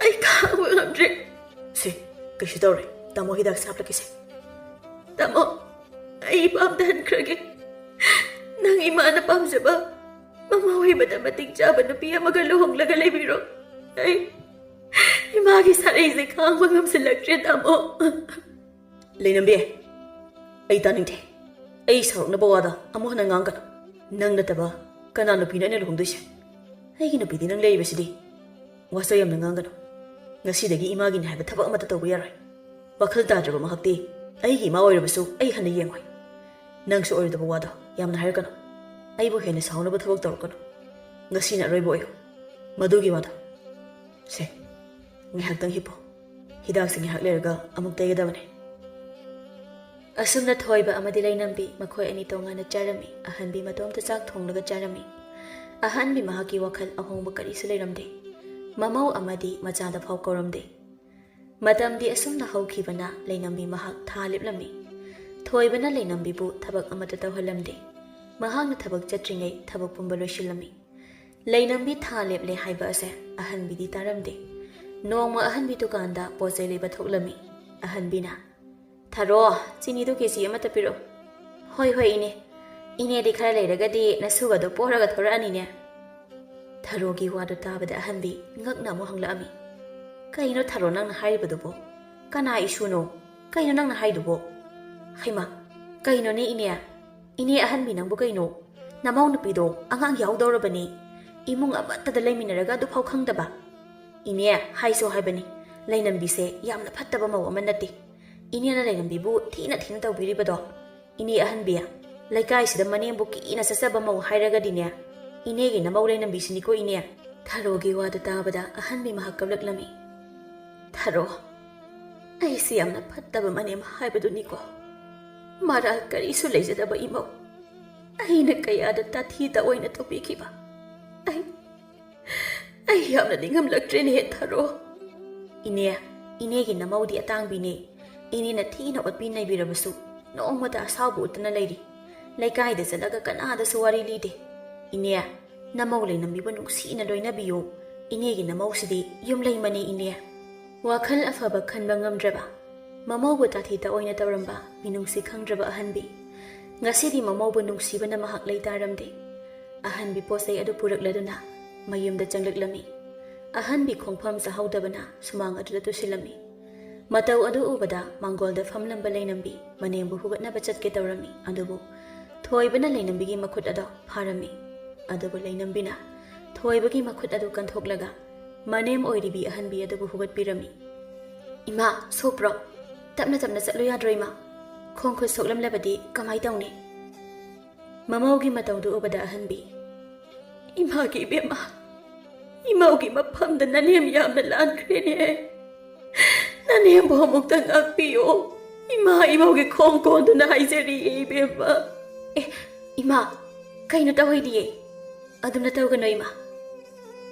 ꯑꯩ ꯈꯥꯡꯕ ꯉꯝꯗ꯭ꯔꯦ꯫" "ꯁꯦ, ꯀꯩꯁꯨ ꯇꯧꯔꯣꯏ, ꯇꯥꯃꯣ ꯍꯤꯗꯥꯛꯁꯦ ꯍꯥꯞꯂꯛꯀꯦꯁꯦ꯫" "ꯇꯥꯃꯣ, ꯑꯩ ꯏꯄꯥꯝꯗ ꯍꯟꯈ꯭ꯔꯒꯦ꯫ ꯅꯪ ꯏꯃꯥꯅ ꯄꯥꯝꯖꯕ ꯃꯃꯥ ꯑꯣꯏꯕꯗ ꯃꯇꯤꯛ ꯆꯥꯕ ꯅꯨꯄꯤ ꯑꯃꯒ ꯂꯨꯍꯣꯡꯂꯒ ꯂꯩꯕꯤꯔꯣ꯫ ꯑꯩ ꯏꯃꯥꯒꯤ ꯁꯥꯔꯩꯁꯦ ꯈꯥꯡꯕ ꯉꯝꯁꯤꯜꯂꯛꯇ꯭ꯔꯦ, ꯇꯥꯃꯣ꯫" "ꯂꯩꯅꯝꯕꯤ, ꯑꯩ ꯇꯥꯅꯤꯡꯗꯦ꯫ ꯑꯩ ꯁꯥꯎꯔꯛꯅꯕ ꯋꯥꯗ ꯑꯃꯨꯛ ꯍꯟꯅ ꯉꯥꯡꯒꯅꯨ꯫ ꯅꯪ ꯅꯠꯇꯕ ꯀꯅꯥ ꯅꯨꯄꯤꯅꯣ ꯑꯩꯅ ꯂꯨꯍꯣꯡꯗꯣꯏꯁꯦ? ꯑꯩꯒꯤ ꯅꯨꯄꯤꯗꯤ ꯅꯪ ꯂꯩꯔꯤꯕꯁꯤꯗꯤ꯫" "ꯋꯥꯁꯦ ꯌꯥꯝꯅ ꯉꯥꯡꯒꯅꯨ꯫ ꯉꯁꯤꯗꯒꯤ ꯏꯃꯥꯒꯤꯅꯤ ꯍꯥꯏꯕ ꯊꯕꯛ ꯑꯃꯠꯇ ꯇꯧꯕ ꯌꯥꯔꯣꯏ꯫ ꯋꯥꯈꯜ ꯇꯥꯗ꯭ꯔꯕ ꯃꯍꯥꯛꯇꯤ ꯑꯩꯒꯤ ꯏꯃꯥ ꯑꯣꯏꯔꯕꯁꯨ ꯑꯩ ꯍꯟꯅ ꯌꯦꯡꯉꯣꯏ꯫ ꯅꯪꯁꯨ ꯑꯣꯏꯔꯣꯏꯗꯕ ꯋꯥꯗꯣ ꯌꯥꯝꯅ ꯍꯥꯏꯔꯛꯀꯅꯨ꯫ ꯑꯩꯕꯨ ꯍꯦꯟꯅ ꯁꯥꯎꯅꯕ ꯊꯕꯛ ꯇꯧꯔꯛꯀꯅꯨ꯫ ꯉꯁꯤꯅ ꯑꯔꯣꯏꯕ ꯑꯣꯏꯌꯨ꯫ ꯃꯗꯨꯒꯤ ꯋꯥꯗꯣ꯫ ꯁꯦ, ꯉꯥꯏꯍꯥꯛꯇꯪ ꯍꯤꯞꯄꯣ꯫ ꯍꯤꯗꯥꯛꯁꯤ ꯉꯥꯏꯍꯥꯛ ꯂꯩꯔꯒ ꯑꯃꯨꯛ ꯇꯩꯒꯗꯕꯅꯦ꯫" ꯑꯁꯨꯝꯅ ꯊꯣꯏꯕ ꯑꯃꯗꯤ ꯂꯩꯅꯝꯕꯤ ꯃꯈꯣꯏ ꯑꯅꯤ ꯇꯣꯉꯥꯟꯅ ꯆꯥꯔꯝꯃꯤ꯫ ꯑꯍꯟꯕꯤ ꯃꯇꯣꯝꯇ ꯆꯥꯛ ꯊꯣꯡꯂꯒ ꯆꯥꯔꯝꯃꯤ꯫ ꯑꯍꯟꯕꯤ ꯃꯍꯥꯛꯀꯤ ꯋꯥꯈꯜ ꯑꯍꯣꯡꯕ ꯀꯔꯤꯁꯨ ꯂꯩꯔꯝꯗꯦ꯫ ꯃꯃꯧ ꯑꯃꯗꯤ ꯃꯆꯥꯗ ꯐꯥꯎ ꯀꯧꯔꯝꯗꯦ꯫ ꯃꯇꯝꯗꯤ ꯑꯁꯨꯝꯅ ꯍꯧꯈꯤꯕꯅ ꯂꯩꯅꯝꯕꯤ ꯃꯍꯥꯛ ꯊꯥ ꯂꯦꯞꯂꯝꯃꯤ꯫ ꯊꯣꯏꯕꯅ ꯂꯩꯅꯝꯕꯤꯕꯨ ꯊꯕꯛ ꯑꯃꯠꯇ ꯇꯧꯍꯜꯂꯝꯗꯦ꯫ ꯃꯍꯥꯛꯅ ꯊꯕꯛ ꯆꯠꯇ꯭ꯔꯤꯉꯩ ꯊꯕꯛ ꯄꯨꯝꯕ ꯂꯣꯏꯁꯤꯜꯂꯝꯃꯤ꯫ ꯂꯩꯅꯝꯕꯤ ꯊꯥ ꯂꯦꯞꯂꯦ ꯍꯥꯏꯕ ꯑꯁꯦ ꯑꯍꯟꯕꯤꯗꯤ ꯇꯥꯔꯝꯗꯦ꯫ ꯅꯣꯡꯃ ꯑꯍꯟꯕꯤ ꯗꯨꯀꯥꯟꯗ ꯄꯣꯠ ꯆꯩ ꯂꯩꯕ ꯊꯣꯛꯂꯝꯃꯤ꯫ ꯑꯍꯟꯕꯤꯅ, "ꯊꯔꯣ, ꯆꯤꯅꯤꯗꯨ ꯀꯦꯖꯤ ꯑꯃꯠꯇ ꯄꯤꯔꯛꯎ꯫" "ꯍꯣꯏ, ꯍꯣꯏ, ꯏꯅꯦ꯫ ꯏꯅꯦꯗꯤ ꯈꯔ ꯂꯩꯔꯒꯗꯤ ꯅꯁꯨꯒꯗꯣ ꯄꯣꯔꯒ ꯊꯣꯔꯛꯑꯅꯤꯅꯦ꯫" ꯊꯔꯣꯒꯤ ꯋꯥꯗꯨ ꯇꯥꯕꯗ ꯑꯍꯟꯕꯤ ꯉꯛꯅ ꯑꯃꯨꯛ ꯍꯪꯂꯛꯑꯝꯃꯤ꯫ "ꯀꯩꯅꯣ ꯊꯔꯣ ꯅꯪꯅ ꯍꯥꯏꯔꯤꯕꯗꯨꯕꯣ? ꯀꯅꯥ ꯏꯁꯨꯅꯣ? ꯀꯩꯅꯣ ꯅꯪꯅ ꯍꯥꯏꯗꯨꯕꯣ?" "ꯍꯩꯃꯥ, ꯀꯩꯅꯣꯅꯦ ꯏꯅꯦ? ꯏꯅꯦ ꯑꯍꯟꯕꯤ ꯅꯪꯕꯨ ꯀꯩꯅꯣ? ꯅꯃꯧ ꯅꯨꯄꯤꯗꯣ ꯑꯉꯥꯡ ꯌꯥꯎꯗꯧꯔꯕꯅꯤ꯫ ꯏꯃꯨꯡ ꯑꯃꯠꯇꯗ ꯂꯩꯃꯤꯟꯅꯔꯒ ꯑꯗꯨꯐꯥꯎ ꯈꯪꯗꯕ?" "ꯏꯅꯦ, ꯍꯥꯏꯁꯨ ꯍꯥꯏꯕꯅꯤ, ꯂꯩꯅꯝꯕꯤꯁꯦ ꯌꯥꯝꯅ ꯐꯠꯇꯕ ꯃꯧ ꯑꯃ ꯅꯠꯇꯦ꯫ ꯏꯅꯦꯅ ꯂꯩꯅꯝꯕꯤꯕꯨ ꯊꯤꯅ ꯊꯤꯅ ꯇꯧꯕꯤꯔꯤꯕꯗꯣ꯫ ꯏꯅꯦ ꯑꯍꯟꯕꯤ, ꯂꯩꯀꯥꯏꯁꯤꯗ ꯃꯅꯦꯝꯕꯨ ꯀꯤꯅ ꯆꯠꯆꯕ ꯃꯧ ꯍꯥꯏꯔꯒꯗꯤꯅꯦ, ꯏꯅꯦꯒꯤ ꯅꯃꯧ ꯂꯩꯅꯝꯕꯤꯁꯤꯅꯤꯀꯣ ꯏꯅꯦ꯫" ꯊꯔꯣꯒꯤ ꯋꯥꯗꯨ ꯇꯥꯕꯗ ꯑꯍꯟꯕꯤ ꯃꯍꯥꯛ ꯀꯞꯂꯛꯂꯝꯃꯤ꯫ "ꯊꯔꯣ, ꯑꯩꯁꯤ ꯌꯥꯝꯅ ꯐꯠꯇꯕ ꯃꯅꯦꯝ ꯍꯥꯏꯕꯗꯨꯅꯤꯀꯣ꯫ ꯃꯔꯥꯜ ꯀꯔꯤꯁꯨ ꯂꯩꯖꯗꯕ ꯏꯃꯧ꯫ ꯑꯩꯅ ꯀꯌꯥꯗ ꯇꯥꯊꯤ ꯇꯥꯑꯣꯏꯅ ꯇꯧꯕꯤꯈꯤꯕ꯫ ꯑꯩ, ꯑꯩ ꯌꯥꯝꯅ ꯅꯤꯡꯉꯝꯂꯛꯇ꯭ꯔꯦꯅꯦ, ꯊꯔꯣ꯫ ꯏꯅꯦ, ꯏꯅꯦꯒꯤ ꯅꯃꯧꯗꯤ ꯑꯇꯥꯡꯕꯤꯅꯦ꯫ ꯏꯅꯦꯅ ꯊꯤꯅ ꯑꯣꯠꯄꯤ ꯅꯩꯕꯤꯔꯕꯁꯨ ꯅꯣꯡꯃꯇ ꯑꯁꯥꯎꯕ ꯎꯠꯇꯅ ꯂꯩꯔꯤ꯫ ꯂꯩꯀꯥꯏꯗ ꯆꯠꯂꯒ ꯀꯅꯥꯗꯁꯨ ꯋꯥꯔꯤ ꯂꯤꯗꯦ꯫ ꯏꯅꯦ, ꯅꯃꯧ ꯂꯩꯅꯝꯕꯤꯕꯨ ꯅꯨꯡꯁꯤꯅ ꯂꯣꯏꯅꯕꯤꯌꯨ꯫ ꯏꯅꯦꯒꯤ ꯅꯃꯧꯁꯤꯗꯤ ꯌꯨꯝꯂꯩꯃꯅꯤ, ꯏꯅꯦ꯫ ꯋꯥꯈꯜ ꯑꯐꯕ ꯈꯟꯕ ꯉꯝꯗ꯭ꯔꯕ, ꯃꯃꯧꯕꯨ ꯇꯥꯊꯤ ꯇꯥꯑꯣꯏꯅ ꯇꯧꯔꯝꯕ ꯃꯤꯅꯨꯡꯁꯤ ꯈꯪꯗ꯭ꯔꯕ ꯑꯍꯟꯕꯤ꯫ ꯉꯁꯤꯗꯤ ꯃꯃꯧꯕꯨ ꯅꯨꯡꯁꯤꯕꯅ ꯃꯍꯥꯛ ꯂꯩꯇꯥꯔꯝꯗꯦ꯫ ꯑꯍꯟꯕꯤ ꯄꯣꯠ ꯆꯩ ꯑꯗꯨ ꯄꯨꯔꯛꯂꯗꯨꯅ ꯃꯌꯨꯝꯗ ꯆꯪꯂꯛꯂꯝꯃꯤ꯫ ꯑꯍꯟꯕꯤ ꯈꯣꯡꯐꯝ ꯆꯥꯍꯧꯗꯕꯅ ꯁꯨꯃꯥꯡ ꯑꯗꯨꯗ ꯇꯨꯁꯤꯜꯂꯝꯃꯤ꯫ ꯃꯇꯧ ꯑꯗꯨ ꯎꯕꯗ ꯃꯥꯡꯒꯣꯜꯗ ꯐꯝꯂꯝꯕ ꯂꯩꯅꯝꯕꯤ ꯃꯅꯦꯝꯕꯨ ꯍꯨꯒꯠꯅꯕ ꯆꯠꯀꯦ ꯇꯧꯔꯝꯃꯤ, ꯑꯗꯨꯕꯨ ꯊꯣꯏꯕꯅ ꯂꯩꯅꯝꯕꯤꯒꯤ ꯃꯈꯨꯠ ꯑꯗꯨ ꯐꯥꯔꯝꯃꯤ꯫ ꯑꯗꯨꯕꯨ ꯂꯩꯅꯝꯕꯤꯅ ꯊꯣꯏꯕꯒꯤ ꯃꯈꯨꯠ ꯑꯗꯨ ꯀꯟꯊꯣꯛꯂꯒ ꯃꯅꯦꯝ ꯑꯣꯏꯔꯤꯕꯤ ꯑꯍꯟꯕꯤ ꯑꯗꯨꯕꯨ ꯍꯨꯒꯠꯄꯤꯔꯝꯃꯤ꯫ "ꯏꯃꯥ, ꯁꯣꯛꯄ꯭ꯔꯣ? ꯇꯞꯅ ꯇꯞꯅ ꯆꯠꯂꯨ ꯌꯥꯗ꯭ꯔꯣ ꯏꯃꯥ? ꯈꯣꯡ ꯈꯨꯠ ꯁꯣꯛꯂꯝꯂꯕꯗꯤ ꯀꯃꯥꯏ ꯇꯧꯅꯤ?" ꯃꯃꯧꯒꯤ ꯃꯇꯧꯗꯨ ꯎꯕꯗ ꯑꯍꯟꯕꯤ, "ꯏꯃꯥꯒꯤ ꯏꯕꯦꯝꯃ, ꯏꯃꯧꯒꯤ ꯃꯐꯝꯗ ꯅꯅꯦꯝ ꯌꯥꯝꯅ ꯂꯥꯟꯈ꯭ꯔꯦꯅꯦ꯫ ꯅꯅꯦꯝꯕꯨ ꯑꯃꯨꯛꯇ ꯉꯥꯛꯄꯤꯌꯣ꯫ ꯏꯃꯥ ꯏꯃꯧꯒꯤ ꯈꯣꯡ ꯀꯣꯟꯗꯨꯅ ꯍꯥꯏꯖꯔꯤꯌꯦ ꯏꯕꯦꯝꯃ꯫" "ꯑꯦ, ꯏꯃꯥ, ꯀꯩꯅꯣ ꯇꯧꯍꯩꯗꯤꯌꯦ꯫ ꯑꯗꯨꯝꯅ ꯇꯧꯒꯅꯨ ꯏꯃꯥ꯫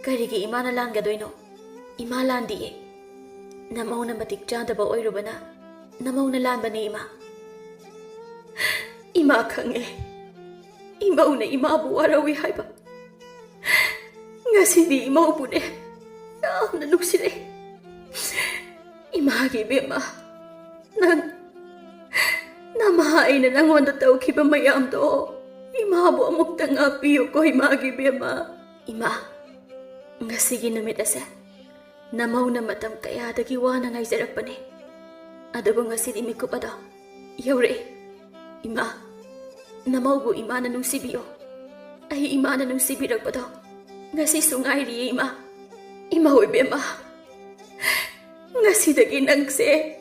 ꯀꯔꯤꯒꯤ ꯏꯃꯥꯅ ꯂꯥꯟꯒꯗꯣꯏꯅꯣ? ꯏꯃꯥ ꯂꯥꯟꯗꯤꯌꯦ꯫ ꯅꯃꯧꯅ ꯃꯇꯤꯛ ꯆꯥꯗꯕ ꯑꯣꯏꯔꯨꯕꯅ ꯅꯃꯧꯅ ꯂꯥꯟꯕꯅꯦ ꯏꯃꯥ꯫" "ꯏꯃꯥ ꯈꯪꯉꯦ꯫ ꯏꯃꯧꯅ ꯏꯃꯥꯕꯨ ꯋꯥꯔꯧꯏ ꯍꯥꯏꯕ꯫ ꯉꯁꯤꯗꯤ ꯏꯃꯧꯕꯨꯅꯦ ꯌꯥꯝꯅ ꯅꯨꯡꯁꯤꯔꯦ꯫ ꯏꯃꯥꯒꯤ ꯏꯕꯦꯝꯃ, ꯅꯪ, ꯅꯃꯥ ꯑꯩꯅ ꯅꯪꯉꯣꯟꯗ ꯇꯧꯈꯤꯕ ꯃꯌꯥꯝꯗꯣ ꯏꯃꯥꯕꯨ ꯑꯃꯨꯛꯇ ꯉꯥꯛꯄꯤꯌꯨꯀꯣ ꯏꯃꯥꯒꯤ ꯏꯕꯦꯝꯃ꯫" "ꯏꯃꯥ, ꯉꯁꯤꯒꯤ ꯅꯨꯃꯤꯠ ꯑꯁꯦ ꯅꯃꯧꯅ ꯃꯇꯝ ꯀꯌꯥꯗꯒꯤ ꯋꯥꯅ ꯉꯥꯏꯖꯔꯛꯄꯅꯦ꯫ ꯑꯗꯨꯕꯨ ꯉꯁꯤꯗꯤ ꯃꯤꯀꯨꯞ ꯑꯗꯣ ꯌꯧꯔꯛꯑꯦ꯫ ꯏꯃꯥ, ꯅꯃꯧꯕꯨ ꯏꯃꯥꯅ ꯅꯨꯡꯁꯤꯕꯤꯌꯣ꯫ ꯑꯩ ꯏꯃꯥꯅ ꯅꯨꯡꯁꯤꯕꯤꯔꯛꯄꯗꯣ ꯉꯁꯤꯁꯨ ꯉꯥꯏꯔꯤꯌꯦ ꯏꯃꯥ꯫ ꯏꯃꯧ ꯏꯕꯦꯝꯃ, ꯉꯁꯤꯗꯒꯤ ꯅꯪꯁꯦ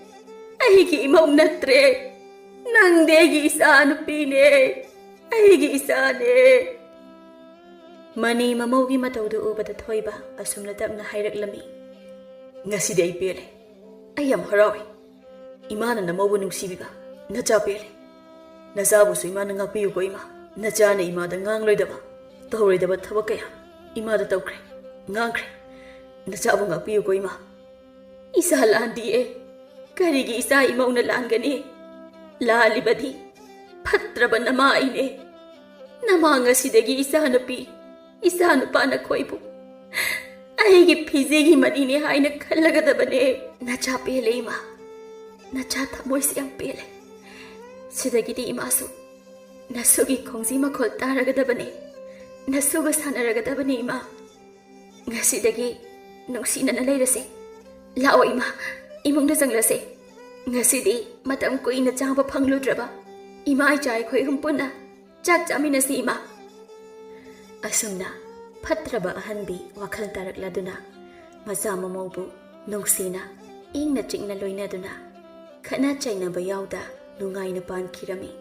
ꯑꯩꯒꯤ ꯏꯃꯧ ꯅꯠꯇ꯭ꯔꯦ꯫ ꯅꯪꯗꯤ ꯑꯩꯒꯤ ꯏꯆꯥ ꯅꯨꯄꯤꯅꯦ, ꯑꯩꯒꯤ ꯏꯆꯥꯅꯦ꯫" ꯃꯅꯦ ꯃꯃꯧꯒꯤ ꯃꯇꯧꯗꯨ ꯎꯕꯗ ꯊꯣꯏꯕ ꯑꯁꯨꯝꯅ ꯇꯞꯅ ꯍꯥꯏꯔꯛꯂꯝꯃꯤ, "ꯉꯁꯤꯗꯤ ꯑꯩ ꯄꯦꯜꯂꯦ꯫ ꯑꯩ ꯌꯥꯝ ꯍꯔꯥꯎꯏ꯫ ꯏꯃꯥꯅ ꯅꯃꯧꯕꯨ ꯅꯨꯡꯁꯤꯕꯤꯕ ꯅꯆꯥ ꯄꯦꯜꯂꯦ꯫ ꯅꯆꯥꯕꯨꯁꯨ ꯏꯃꯥꯅ ꯉꯥꯛꯄꯤꯌꯨꯀꯣ ꯏꯃꯥ꯫ ꯅꯆꯥꯅ ꯏꯃꯥꯗ ꯉꯥꯡꯂꯣꯏꯗꯕ, ꯇꯧꯔꯣꯏꯗꯕ ꯊꯕꯛ ꯀꯌꯥ ꯏꯃꯥꯗ ꯇꯧꯈ꯭ꯔꯦ, ꯉꯥꯡꯈ꯭ꯔꯦ꯫ ꯅꯆꯥꯕꯨ ꯉꯥꯛꯄꯤꯌꯨꯀꯣ ꯏꯃꯥ꯫ ꯏꯆꯥ ꯂꯥꯟꯗꯤꯌꯦ꯫ ꯀꯔꯤꯒꯤ ꯏꯆꯥ ꯏꯃꯧꯅ ꯂꯥꯟꯒꯅꯤ? ꯂꯥꯜꯂꯤꯕꯗꯤ ꯐꯠꯇ꯭ꯔꯕ ꯅꯃꯥ ꯑꯩꯅꯦ꯫ ꯅꯃꯥ ꯉꯁꯤꯗꯒꯤ ꯏꯆꯥꯅꯨꯄꯤ, ꯏꯆꯥꯅꯨꯄꯥ ꯅꯈꯣꯏꯕꯨ ꯑꯩꯒꯤ ꯐꯤꯖꯦꯒꯤ ꯃꯅꯤꯅꯦ ꯍꯥꯏꯅ ꯈꯜꯂꯒꯗꯕꯅꯦ꯫ ꯅꯆꯥ ꯄꯦꯜꯂꯦ ꯏꯃꯥ, ꯅꯆꯥ ꯊꯃꯣꯏꯁꯦ ꯌꯥꯝ ꯄꯦꯜꯂꯦ꯫ ꯁꯤꯗꯒꯤꯗꯤ ꯏꯃꯥꯁꯨ ꯅꯁꯨꯒꯤ ꯈꯣꯡꯖꯤ ꯃꯈꯣꯜ ꯇꯥꯔꯒꯗꯕꯅꯦ, ꯅꯁꯨꯒ ꯁꯥꯟꯅꯔꯒꯗꯕꯅꯦ ꯏꯃꯥ꯫ ꯉꯁꯤꯗꯒꯤ ꯅꯨꯡꯁꯤꯅꯅ ꯂꯩꯔꯁꯦ꯫ ꯂꯥꯛꯑꯣ ꯏꯃꯥ, ꯏꯃꯨꯡꯗ ꯆꯪꯂꯁꯦ꯫ ꯉꯁꯤꯗꯤ ꯃꯇꯝ ꯀꯨꯏꯅ ꯆꯥꯕ ꯐꯪꯂꯨꯗ꯭ꯔꯕ ꯏꯃꯥ ꯏꯆꯥ ꯑꯩꯈꯣꯏ ꯑꯍꯨꯝ ꯄꯨꯟꯅ ꯆꯥꯛ ꯆꯥꯃꯤꯟꯅꯁꯤ ꯏꯃꯥ꯫ ꯑꯁꯨꯝꯅ ꯐꯠꯇ꯭ꯔꯕ ꯑꯍꯟꯕꯤ ꯋꯥꯈꯜ ꯇꯥꯔꯛꯂꯗꯨꯅ ꯃꯆꯥ ꯃꯃꯧꯕꯨ ꯅꯨꯡꯁꯤꯅ ꯏꯪꯅ ꯆꯤꯛꯅ ꯂꯣꯏꯅꯗꯨꯅ ꯈꯠꯅ ꯆꯩꯅꯕ ꯌꯥꯎꯗ ꯅꯨꯡꯉꯥꯏꯅ ꯄꯥꯟꯈꯤꯔꯝꯃꯤ꯫